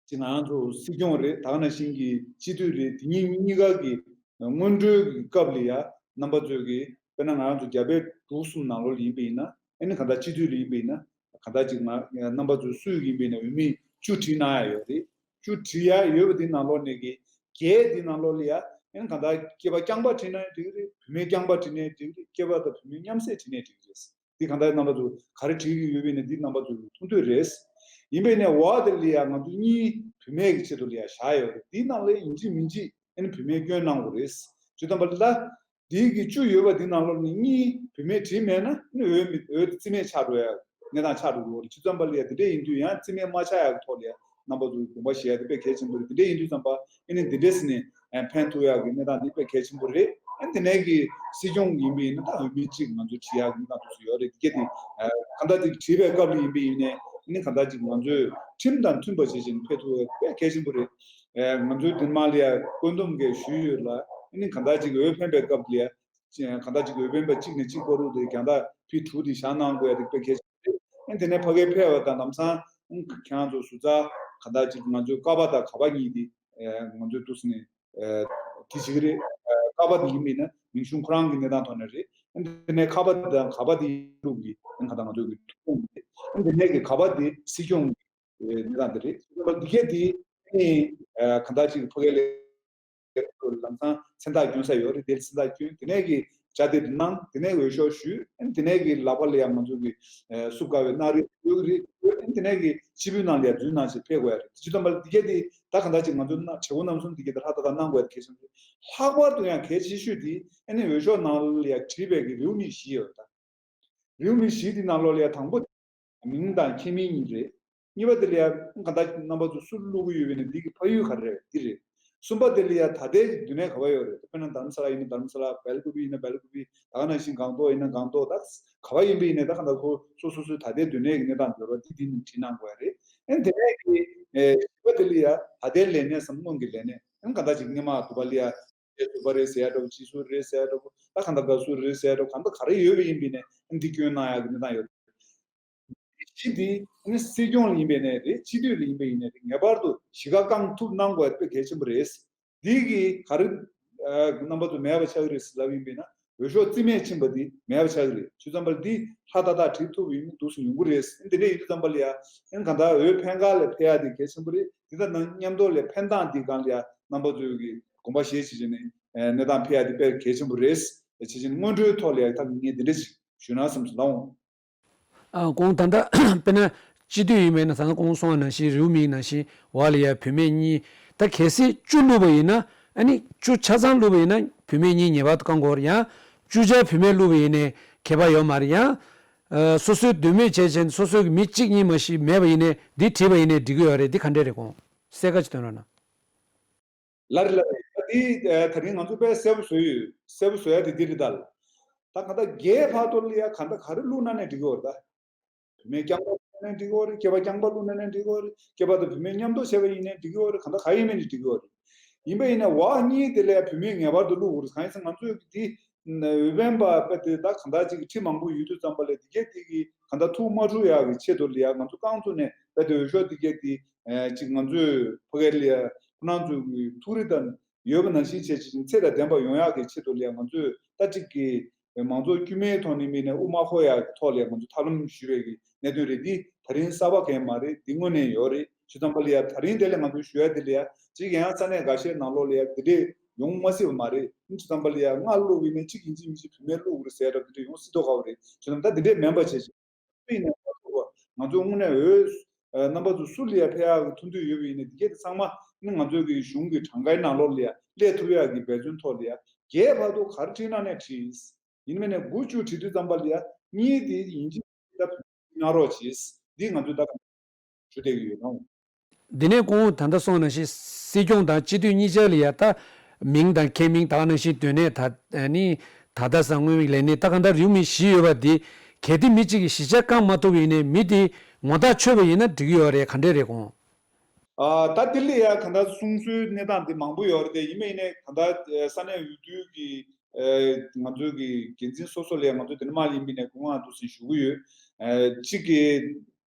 ཅིག་ང་རང་ཚོ་སྲིད་སྐྱོང་རེད། ད་ག་ནང་བཞིན་གྱི་སྤྱི་འཐུས་རེད། དེ་གཉིས་གཉིས་ཀ་གི་སྔོན་འགྲོའི་གི་སྐབས་ལ་ཡ་རྣམ་པ་ཚོས་གི་དཔེར་ན་ང་རང་ཚོ་རྒྱ་བལ་འབྲུག་གསུམ་ནང་ལོགས་ལ་ཡིན་པ་ཡིན་ན། ཨ་ནི་གང་ལྟར་སྤྱི་འཐུས་ལ་ཡིན་པ་ཡིན་ན་གང་ལྟར་ཅིག་ང་རྣམ་པ་ཚོས་སུས་ཡིན་པ་ཡིན་ན་འོས་མི་བཅུ་བྲིས་གནང་ཡ་ཡོད་རེད། བཅུ་བྲིས་ཡ་ཡོད་པ་དེ་ནང་ལོགས་ནས་གི་བརྒྱད་དེ་ནང་ལོགས་ལ་ཡ་ཨ་ནི་གང་ལྟར་སྐྱེས་པ་རྐྱང་པ་བྲིས་ན་འགྲིག་གི་རེད། བུད་མེད་རྐྱང་པ་བྲིས་ནའི་འགྲིག་གི་རེད། སྐྱེས་པ་དང་བུད་མེད་མཉམ་བསྲེས་བྲིས་ནའི་འགྲིག་གི་རེད། འདི་གང་ལྟར་རྣམ་པ་ཚོ་ག་རེ་བྲིས་ཀྱི་ཡོད་པ་ཡིན་ན་འདི་རྣམ་པ་ཚོ་མཐོང་འདོད་རེད། ཡིན་པས་ནས་འོ་དེ་ལ་ཡ་ང་ཚོ་གཉིས་བུད་མེད་ཀྱི་ཆེད་དུ་ལ་ཡ་བཞག་ཡོད་རེད། འདིའི་ནང་ལ་ཡིན་གཅིག་མིན་གཅིག་ཨ་ནི་བུད་མེད་སྐྱོན་གནང་དགོས་རེད། བྱས་ཙམ་པ་ལ་འདིའི་གི་བཅུ་ཡོད་པ་འདི་ནང་ལོགས་ནས་གཉིས་བུད་མེད་བྲིས་མེད་ན་ཨ་ནི་འོས་མི་འོས་དེ་རྩིས་མེད་ཆགས་འགྲོ་ཡ་གནས་སྟངས་ཆགས་འགྲོ་གི་ཡོད་རེད། བྱས་ཙམ་པ་ལ་ཡ་དེ་འདྲ་ཡིན་དུས་ཡང་རྩིས་མེད་མ་ཆགས་ཡ་གི་ཐོག་ལ་ཡ་རྣམ་པ་ཚོ་དགོངས་པ་བཞེས་ཡ་དེ་དཔེ་གལ་ཆེན་པོ་རེད། དེ་འདྲ་ཡིན་དུས་ཙམ་པ་ཨ་ནི་འདི་འདྲས་ནས་ཕན་ཐོགས་ཡག་གི་གནས་སྟངས་འདི་དཔེ་གལ་ཆེན་པོ་རེད། ཨ་ནི་དེ་ནས་ཀྱི་སྲིད་སྐྱོང་ཡིན་པ་ཡིན་ན་ད་འོས་མི་གཅིག་ང་ཚོས་བྲིས་ཡག་གི་གནས་སྟངས་དེ་ཚོ་ཡོད་རེད། དེ་གས་དེ་གང་ལྟར་ཅིག་བྲིས་པའི་སྐབས་ལ་ཡིན་པ་ཡིན་ནའི་ཨ་ནི་གང་ལྟར་ཅིག་ང་ཚོས་ཁྲིམས་དང་མཐུན་པ་བྱེད་བཞིན་ཕེབས་ཐུབ་པ་དཔེ་གལ་ཆེན་པོ་རེད། ང་ཚོའི་དེ་མ་ལ་ཡ་བཀོད་འདོམས་གས་ཞུས་ཡོད་ལ་ཨ་ནི་གང་ལྟར་ཅིག་འོས་འཕེན་པའི་སྐབས་ལ་ཡ་གང་ལྟར་ཅིག་འོས་འཕེན་པ་གཅིག་ནས་གཅིག་བར་དུ་དེ་རྒྱང་ཐག་ཕི་དྲུག་དེ་བཞག་གནང་དགོས་ཡ་དེ་དཔེ་གལ་ཆེན་པོ་རེད། ཨ་ནི་དེ་ནས་ཕ་གིར་ཕེབས་པ་དང་ལམ་སང་ཁྱེད་རང་ཚོ་ཟུར་ཚགས་གང་ལྟར་ཅིག་ང་ཚོའི་ཀ་པ་དང་ག་པ་གཉིས་དེ་ང་ཚོའི་འདུག་སེ་ནས་དེ་བྱེད་ཀྱི་རེད། ཀ་པ་དེ་ཡིན་པ་ཡིན་ན་མིང་གཞུང་ཁོ་རང་གི་གནས་སྟངས་ཐོག་ནས་རེད། ཨ་ནི་དེ་ནས་ཁ་པ་དང་ག་པ་དེ་ཡིན་ལུགས་ཀྱི་ཨ་ནི་གང་ལྟར་ང་ཚོའི་གི་ཐུགས་དགོངས་རེད། ཨ་ནི་དེ་ནས་གི་ག་པ་དེ་སྲིད་སྐྱོང་གི་གནས་སྟངས་དེ་རེད། འདི་གས་དེ་ནི་གང་ལྟར་ཅིག་ཕ་གི་ལ་ལམ་སང་མཚན་རྟགས་བསྐྱོན་ས་ཡོད་རེད། དེར་མཚན་རྟགས་བསྐྱོན། དེ་ནས་ཀྱི་བཅའ་དེབ་གནང་། དེ་ནས་འོས་ཤོག་ཞུས། ཨ་ནི་དེ་ནས་ཀྱི་ལག་པ་ལ་ཡང་ང་ཚོ་གི་བསུབ་དཀའ་བའི་སྣ་རིགས་ཡོད་ཀྱི་རེད། ཨ་ནི་དེ་ནས་ཀྱི་སྤྱི་ཕུད་ནང་ལ་ཡང་འཛུལ་གནང་ཞིག་ཕེབས་དགོས་ཡ་རེད། དེ་བྱེད་དུས་ཙམ་པ་ལ་འདི་གས་དེ་ད་གང་ལྟར་ཅིག་ང་ཚོ་གནང་བྱེད་སྒོ་རྣམ་གསུམ་འདི་གས་དེ་ཧྲ་ཐག་ཐག་གནང་དགོས་ཡ་དེ་གལ་ཆེན་པོ་རེད། ལྷག་པར་དུ་ཡང་གལ་ཆེ་ཤོས་དེ་ཨ་ནི་འོས་ཤོག་ནང་ལ་ཡང་བྲིས་པའི་གི་རེའུ་མིག་བཞི་ཡོད་ད། རེའུ་མིག་བཞི་དེ་ནང་ལོགས་ལ་ཡང་དང་པོ་མིང་དང་ཁྱིམ་མིང་གཉིས་རེད། གཉིས་པ་དེ་ལ་ཡ་གང་ལྟར་རྣམ་པ་ཚོ་སུ་བླུག་གི་ཡོད་པ་ཡིན་ན་འདི་གི་ཕ་ཡུལ་ག་རེ་རེད། འདི་རེད། གསུམ་པ་དེ་ལ་ཡ་ད་ལྟའི་གི་སྡོད་གནས་ག་པར་ཡོད་རེད། དཔེར་ན་དྷ་རམ་ས་ལ་ཡིན་ན་དྷ་རམ་ས་ལ། སྦེལ་ཀུ་པི་ཡིན་ན་སྦེལ་ཀུ་པི། ད་ག་ནང་བཞིན་སྒང་ཏོག་ཡིན་ན་སྒང་ཏོག་ད་ག་པར་ཡིན་པ་ཡིན་ནའི་ད་གང་ལྟར་ཁོ་སོ་སོ་སོའི་ད་ལྟའི་སྡོད་གནས་ཀྱི་གནས་སྟངས་འབྱོར་བ་འདི་འདི་ནས་བྲིས་གནང་དགོས་ཡ་རེད། ཨ་ནི་དེ་ནས་ཀྱི་ཨེ་བཞི་པ་དེ་ལ་ཡ་ད་ལྟའི་ལས་གནས་སམ་སྔོན་གྱི་ལས་གནས། ཨ་ནི་གང་ལྟར་ཅིག་སྔོན་མ་དུ་བ་ལ་ཡ་ཟུར་པ་རེད་ཟེར་ཡ་འདྲ་པོ། སྤྱི་ཟུར་རེད་ཟེར་ཡ་འདྲ་པོ། ད་གང་ལྟར་དགའ་ཟུར་རེད་ཟེར་ཡ་འདྲ་པོ། གང་ལྟར་ག་རེ་ཡོད་པ་ཡིན་པ་ཡིན་ནའི་ཨ་ནི་འདི་བསྐྱོན་གནང་ཡ་གི་གནས་སྟངས་ཡོད། གཞི་འདི་ནི་སྲིད་སྐྱོང་ལ་ཡིན་པའི་གནས་རེད། སྤྱི་འཐུས་ལ་ཡིན་པའི་ཡིན་ནའི་རེད། ངེས་པར་དུ་གཞིས་ཀ་བསྐང་ཐུབ་གནང་དགོས་དཔེ་གལ་ཆེན་པོ་རེད། འདི་གི་ག་རེ་རྣམ་པ་ཚོ་མེད་པ་ཆགས་ཀྱི་རེད་ལབ་ཡིན་པས་ན། འོས་ཤོག་རྩིས་མེད་ཕྱིན་པ་འདི་མེད་པ་ཆགས་ཀྱི་རེད། བྱས་ཙང་འདི་ཧྲ་ཏག་ཏག་བྲིས་ཐུབ་པ་ཡིན་ན་འདུག་སེ་ཡོང་གི་རེད། འདི་འདྲ་ཡིན་དུས་ཙམ་པ་ལ་ཡ་ཨེ་གང་ལྟར་འོས་ཕན་ག་ལ་ཕན་ཡ་འདི་གལ་ཆེན་པོ་རེད། འདི་དང་མཉམ་དུ་ལ་ཕན་སྟངས་འདི་སྒང་ལ་ཡ་རྣམ་པ་ཚོས་ཀྱི་དགོངས་པ་བཞེས་བྱས་བྱས་ནས་གནས་སྟངས་ཕན་ཡ་འདི་དཔེ་གལ་ཆེན་པོ་རེད། བྱས་བྱས་ནས་སྔོན་འགྲོའི་ཐོག་ལ་ཡ་ད་ངས་འདི་འདྲ་ཞིག་ཞུ་ན་བསམ་སོང་། ད་འོང་། ཨ། གོང་ད་ལྟ་དཔེར་ན་སྤྱི་འཐུས་ཡིན་པ་ཡིན་ན་ད་ལྟ་གོང་གསུངས་པ་ནང་བཞིན་རེའུ་མིག་ནང་བཞིན་འོག་ལ་ཡ་བུད་མེད་གཉིས། ད་གལ་སྲིད་བཅུ་བླུགས་པ་ཡིན་ན། ཨ་ནི་བཅུ་ཆ་ཚང་བླུགས་པ་ཡིན་ན་བུད་མེད་གཉིས་ངེས་པར་དུ་བསྐང་དགོས་རེད། ཡང་བཅུ་ཆ་བུད་མེད་བླུགས་པ་ཡིན་ནའི་ཁྱད་པར་ཡོད་མ་རེད། ཡང་ཨ་སོ་སོའི་འདོད་མོས་བྱས་བྱས་སོ་སོའི་མི་གཅིག་གཉིས་མ་གཏོགས་མེད་པ་ཡིན་ནའི་འདི་བྲིས་པ་ཡིན་ནའི་འགྲིག་གི་ཡོད་རེད། འདི་ག་འདྲས་རེད། གོང་གསལ་ཁ་ཅིག་སྟོན་རོགས་གནང་། ལགས་རེད་ལགས་རེད། ད་འདི་ཨ་ད་རིང་ང་ཚོ་དཔེ་གསལ་པོ་བཟོས་ཡོད། གསལ་པོ་བཟོ་ཡ་དེ་འདི་རེད་ད། ད་ག་ད་རྒྱའི་བར་དུ་ལ་ཡ་ག་ད་ག་རེ་བླུགས་ན་ནས་འགྲིག་གི་ཡོད་རེད་ད། བུད་མེད་རྐྱང་པ་བླུགས་ན་ནས་འགྲིག་གི་ཡོད་རེད། སྐྱེས་པ་རྐྱང་པ་བླུགས་ན་ནས་འགྲིག་གི་ཡོད་རེད། སྐྱེས་པ་དང་བུད་མེད་མཉམ་དུ་བྱས་པ་ཡིན་ནའི་འགྲིག་གི་ཡོད་རེད། ག་ད་ག་ཡིན་ནའི་འགྲིག་གི་ཡོད་རེད། ཡིན་པ་ཡིན་ན་འོག་གཉིས་དེ་ལ་ཡ་བུད་མེད་ངེས་པར་དུ་བླུགས་དགོས་རེད། གང་ཡིན་ཟེར་ང་ཚོས་འདི་འོས་འཕེན་པ་དཔེ་དེ་ད་ག་ད་ཅིག་ཁྲི་མང་པོ་ཡོད་དུས་ཙམ་པ་ལ་འདི་གས་དེ་གི་ག་ད་ཐུགས་མ་འཁྲུག་ཡག་གི་ཆེད་དུ་ལ་ཡ་ང་ཚོ་རྐང་ཚུགས་ནས་དཔེ་དེ་འོས་ཤོག་འདི་གས་དེ་ཨ་ཅིག་ང་ཚོས་ཕ་གི་ལ་ཡ་ཁོ་རང་ཚོ་གི་ཐུགས་རེ་དང་ཡོད་པ་ནང་བཞིན་བྱས་ཅིག་ཚད་དང་ལྡན་པ་ཡོང་ཡག་གི་ཆེད་དུ་ལ་ཡ་ང་ཚོས་ད་ཅིག་གི་མང་ཚོགས་དཀྱུས་མའི་ཐོག་ནས་མིན་ནས་དབུ་མ་ཧོ་ཡག་གི་ཐོག་ལ་ཡ་ང་ཚོ་ཐབས་ལམ་ཞུས་པའི་གི་གནད་དོན་རེད། འདི་ད་རིང་གསར་པ་གང་ཡང་མ་རེད། འདི་སྔོན་ནས་ཡོད་རེད། བྱས་ཙང་པ་ལ་ཡ་ད་རིང་དེ་ལ་ང་ཚོས་ཞུ་ཡ་དེ་ལ་ཡ་གཅིག་ཡང་ས་གནས་འགའ་ཤས་ནང་ལོགས་ལ་ཡ་དེ་འདྲས་ཡོང་མ་སྲིད་པ་མ་རེད། བྱས་ཙང་པ་ལ་ཡ་ལྔ་བླུགས་ཡིན་ནའི་གཅིག་ཡིན་གཅིག་མིན་གཅིག་བུད་མེད་བླུགས་རེད་ཟེར་ཡ་འདི་འདྲས་ཡོང་སྲིད་མདོག་ཁ་པོ་རེད། བྱས་ཙང་ད་དེ་འདྲས་མིན་པ་བྱས་ཅིག་ཡིན་ནའི་ང་ཚོ་ང་ཚོ་དངོས་གནས་འོས་ཨ་རྣམ་པ་ཚོ་སུ་ལ་ཡ་ཕན་ཡག་གི་ཐུགས་འདོད་ཡོད་པ་ཡིན་ནའི་འདི་གས་དེ་ཚང་མ་ནི་ང་ཚོ་གི་གཞུང་གི་གྲངས་ཀའི་ནང་ལོགས་ལ་ཡ་སླེབས་ཐུབ་ཡག་གི་འབད་བརྩོན་ཐོག་ལ་ཡ་རྒྱའི་བར་དུ་ག་རེ་བྲིས་ན་ནས་བྲིས། ཡིན་མིན་ནས་དགུ་བཅུ་བྲིས་དུས་ཙམ་པ་ལ་ཡ་གཉིས་དེ་ཡིན་གཅིག་ད་གནང་རོགས་གྱིས། འདི་ང་ཚོས་ད་ཞུ་བསྡད་ཀྱི་ཡོད་ནོ། འདི་ནས་གོང་ད་ལྟ་སོང་ནང་བཞིན་སྲིད་སྐྱོང་དང་སྤྱི་འཐུས་གཉིས་ཆར་ལ་ཡ་ད་མིང་དང་ཁེ་མིང་ད་ག་ནང་བཞིན་སྡོད་གནས་ད་ནི་ད་ལྟ་ས་དངོས་མིང་ལས་ནི་ད་ག་ད་རེའུ་མིག་བཞི་ཡོད་པ་འདི་གལ་ཏེ་མི་གཅིག་གིས་བཞི་ཆ་བསྐང་མ་ཐུབ་པ་ཡིན་ནའི་མི་དེ་ངོ་ཐག་ཆོད་པ་ཡིན་ན་འགྲིག་གི་ཡོད་རེད། ག་འདྲས་རེད་གོང་། ཨ་ད་ལྡི་ལི་ཡ་ག་འདྲ་གསུང་སྲོལ་གནས་སྟངས་དེ་མང་པོ་ཡོད་རེད་དེ། ཡིན་མིན་ནས་ག་འདྲ་ས་གནས་འོས་བསྡུ་གི་ཨ་ང་ཚོའི་གི་འགན་འཛིན་སོ་སོ་ལ་ཡ་ང་ཚོ་དེ་ནས་མ་ཡིན་མིན་ནས་སྐུ་ངག་འདུག་ཟིན་ཞུ་གི་ཡོད། ཨ་གཅིག་གི་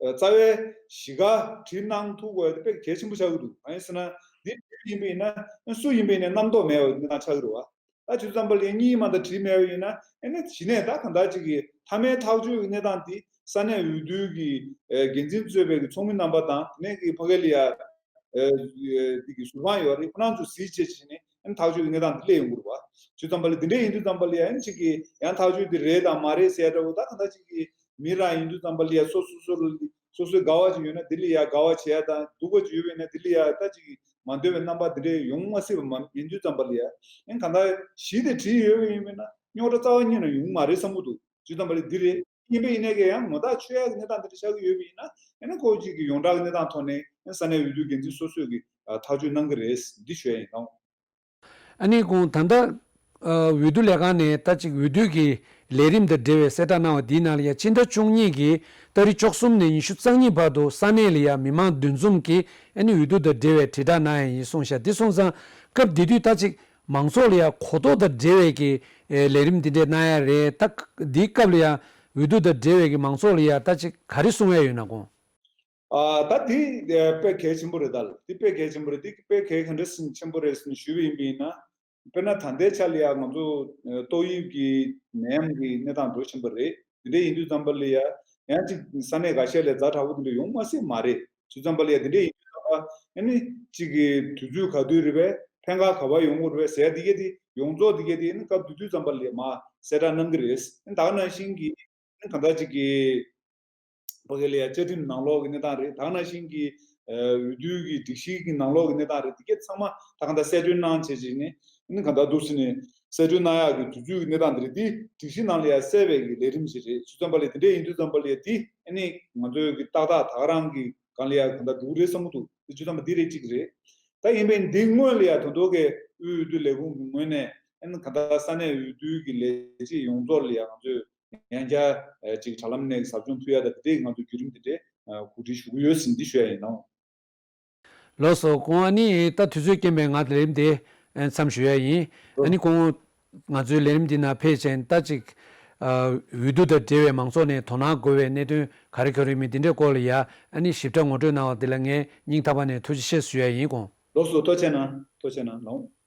ཨ་རྩ་བའི་གཞིས་ཀ་བྲིས་གནང་ཐུབ་དགོས་དེ་དཔེ་གལ་ཆེན་པོ་ཆགས་ཀྱི་འདུག་གང་ཡིན་ཟེར་ན་འདི་བྲིས་ཡིན་པ་ཡིན་ན་སུ་ཡིན་པ་ཡིན་ནའི་རྣམ་རྟོག་མེད་པ་གནས་སྟངས་ཆགས་ཀྱི་རེད་བ། ད་བྱས་ཙང་པ་ལ་གཉིས་མ་གཏོགས་བྲིས་མེད་པ་ཡིན་ན་ཨེ་ནི་གཞི་ནས་ད་གང་ལྟར་ཅིག་གི་མཐའ་མའི་ཐག་གཅོད་ཀྱི་གནས་སྟངས་དེ་ས་གནས་འོས་བསྡུ་གི་ཨེ་འགན་འཛིན་གཙོས་པའི་གི་ཚོགས་མི་རྣམ་པ་དང་དེ་ནས་གི་ཕ་གི་ལ་ཡ་ཨེ་དེ་གི་ཟུར་དཔང་ཡོད་རེད། ཁོ་རང་ཚོ་གཟིགས་བྱས་བྱས་ནས་ཨེ་ནི་ཐག་གཅོད་ཀྱི་གནས་སྟངས་དེ་སླེབས་ཡོང་གི་རེད་བ། བྱས་ཙང་པ་ལ་དེ་འདྲ་ཡིན་དུས་ཙམ་པ་ལ་ཡ་ཨེ་ནི་ཅིག་གི་ཡང་ཐག་གཅོད་དེ་རེད་དང་མ་རེད་ཟེར་ཡ་འདྲ་བོ་ད་གང་ལྟར་ཅིག་གི་མི་རང་ཡིན་དུས་ཙམ་པ་ལ་ཡ་སོ་སོ་སོ་སོ་སོའི་དགའ་བ་ཅིག་ཡོད་ན་དེ་ལ་ཡ་དགའ་བ་བྱེད་ཡ་དང་སྡུག་པ་ཅིག་ཡོད་པ་ཡིན་ན་དེ་ལ་ཡ་ད་ཅིག་མ་འདོད་པའི་རྣམ་པ་དེ་འདྲས་ཡོང་མ་སྲིད་པ་མ་ཡིན་དུས་ཙམ་པ་ལ་ཡ། ཨེ་གང་ལྟར་གཞི་དེ་བྲིས་ཡོད་པ་ཡིན་པས་ན་རྙོག་དྲ་རྩ་བ་ཉིད་ནས་ཡོང་མ་རེད་བསམ་གྱི་འདུག་བྱས་ཙང་པ་ལ་འདི་རེད། ཡིན་པ་ཡིན་ནའི་གི་ཡང་ངོ་ཐག་ཆོད་ཡག་གི་གནས་སྟངས་དེ་འདྲ་ཆགས་ཀྱི་ཡོད་པ་ཡིན་ན་ཨེ་ན་ཁོ་གཅིག་གི་ཡོངས་གྲགས་ཀྱི་གནས་སྟངས་ཐོག་ནས་ཨེ་ས་གནས་འོས་བསྡུ་འགན་འཛིན་སོ་སོས་ཀྱི་ཐག་གཅོད་གནང་གི་རེད། འདི་ཞུ་ཡ་ཡིན་ད། ཨ་ནི་གོང་ད་ལྟ་ཨ་འོས་བསྡུ་ལས་ཁང་ནས་ད་ཅིག་འོས་བསྡུ་གི་ལས་རིམ་དང་འབྲེལ་བའི་གསལ་བསྒྲགས་གནང་བ་འདིའི་ནང་ལ་ཡ་ཕྱི་ཟླ་བཅུ་གཉིས་ཀྱི་ཏ་རིག་བཅུ་གསུམ་ནས་ཉི་ཤུ་རྩ་གཉིས་བར་དུ་ས་གནས་ལ་ཡ་མི་མང་འདུ་འཛོམས་ཀྱི་ཨ་ནི་འོས་བསྡུ་དང་འབྲེལ་བའི་དྲིལ་བསྒྲགས་གནང་ཡ་ཡིན་གསུངས་ཤག་འདི་སོང་ཙང་སྐབས་དེ་དུས་ད་ཅིག་མང་ཚོགས་ལ་ཡ་གོ་རྟོགས་དང་འབྲེལ་བའི་གི་ཨེ་ལས་རིམ་འདི་འདྲས་གནང་ཡ་རེད། ད་འདིའི་སྐབས་ལ་ཡ་འོས་བསྡུ་དང་འབྲེལ་བའི་གི་མང་ཚོགས་ལ་ཡ་ད་ཅིག་ག་རེ་གསུང་ཡ་ཡོད་ན་གོང་། ཨ་ད་འདི་དཔེ་གལ་ཆེན་པོ་རེད་ད། འདི་དཔེ་གལ་ཆེན་པོ་རེད། འདི་དཔེ་གལ་ག་འདྲ་ཞིག་ཆེན་པོ་རེད་ཟེར་ནས་ཞུས་པ་ཡིན་པ་ཡིན་ན། དཔེར་ན་ད་ལྟའི་ཆ་ལ་ཡ་ང་ཚོ་ཨ་ཏོག་དབྱིབས་ཀྱི་ནད་ཡམས་ཀྱི་གནས་སྟངས་འགྲོ་བཞིན་པ་རེད། འདི་འདྲ་ཡིན་དུས་ཙམ་པ་ལ་ཡ་ཡང་ཅིག་ས་གནས་འགའ་ཤས་ལ་ཛ་དྲག་པོ་འདི་འདྲ་ཡོང་མ་སྲིད་མ་རེད། བྱས་ཙམ་པ་ལ་ཡ་འདི་འདྲ་ཡིན་དུས་ཙམ་པ་ཨ་ནི་གཅིག་གི་དུས་ཚོད་ག་དུས་རེད་པས། ཕན་ཁ་ག་པར་ཡོང་གི་རེད་པས་ཟེར་ཡ་འདི་གས་དེ་ཡོངས་རྫོགས་འདི་གས་དེ་ཨ་ནི་སྐབས་དེ་དུས་ཙམ་པ་ལ་ཡ་མར་གསལ་བསྒྲགས་གནང་གི་རེད། ཨ་ནི་ད་ག་ནང་བཞིན་གྱི་ཨ་ནི་གང་ལྟར་ཅིག་གི་ཕ་གི་ལ་ཡ་བཅའ་ཁྲིམས་ནང་ལོགས་ཀྱི་གནས་སྟངས་རེད། ད་ག་ནང་བཞིན་གྱི་ཨ་འོས་བསྡུ་གི་སྒྲིག་གཞི་གི་ནང་ལོགས་ཀྱི་གནས་སྟངས་རེད། འདི་གས་ཚང་མ་ད་གང་ལྟར་གསལ་སྟོན་གནང་བྱས་བྱས་ནས་ཨ་ནི་གང་ལྟར་འདུག་ཟེར་ནས་གསལ་སྟོན་གནང་ཡག་གི་དུས་ཚོད་ཀྱི་གནས་སྟངས་འདི་རེད། འདི་སྒྲིག་གཞི་ནང་ལ་ཡ་གསལ་བའི་གི་ལས་རིམ་ཞིག་རེད། བྱས་ཙམ་པ་ལ་འདི་འདྲ་ཡིན་དུས་ཙམ་པ་ལ་ཡ་འདི་ཨ་ནི་ང་ཚོའི་གི་ཏག་ཏག་ད་ག་རང་གི་ སྒང་ལ་ཡ་གང་ལྟར་འགྲོ་གི་རེད་བསམ་གྱི་འདུག་དེ་བྱས་ཙང་མ་འདི་རེད་གཅིག་རེད། ད་ཡིན་པས་འདི་སྔོན་ལ་ཡ་དོན་ཐོག་གི་དབུས་འོས་བསྡུ་ལས་ཁུངས་ཀྱི་ངོས་ནས་ཨ་ནི་གང་ལྟར་ས་གནས་འོས་བསྡུ་གི་ལས་བྱེད་ཡོངས་རྫོགས་ལ་ཡ་ང་ཚོས་ཡང་བསྐྱར་ཅིག་དྲ་ལམ་ནས་ཟབ་སྦྱོང་ཕུལ་ཡ་ད་དེ་འདྲའི་ང་ཚོ་བརྒྱུད་རིམ་དེ་འདྲའི་གོ་སྒྲིག་ཞུ་གི་ཡོད་ཟིན་འདི་ཞུ་ཡ་ཡིན་ནོ། ལགས་སོ། ཁོང་ཨ་ནི་ད་དུས་ཚོད་རྐྱེན་པས་ང་ལས་རིམ་དེ་མཚམས་ཞུ་ཡ་ཡིན། ཨ་ནི་ཁོང་ང་ཚོའི་ལས་རིམ་འདི་ན་ཕེབས་བྱས་ད་ཅིག་འོས་བསྡུ་དང་འབྲེལ་བའི་མང་ཚོགས་ནས་དོ་སྣང་དགོས་པའི་གནད་དོན་ག་རེ་ག་རེ་ཡོད་མེད་འདི་འདྲའི་སྐོར་ལ་ཡ་ཨ་ནི་ཞིབ་ཕྲ་ངོ་སྤྲོད་གནང་བ་འདི་ལ་ངས་སྙིང་ཐག་པ་ནས་ཐུགས་རྗེ་ཆེ་ཞུ་ཡ་ཡིན་ཁོང་། ལགས་སོ། ཐུགས་རྗེ་གནང་། ཐུགས་རྗེ་གནང་ལགས།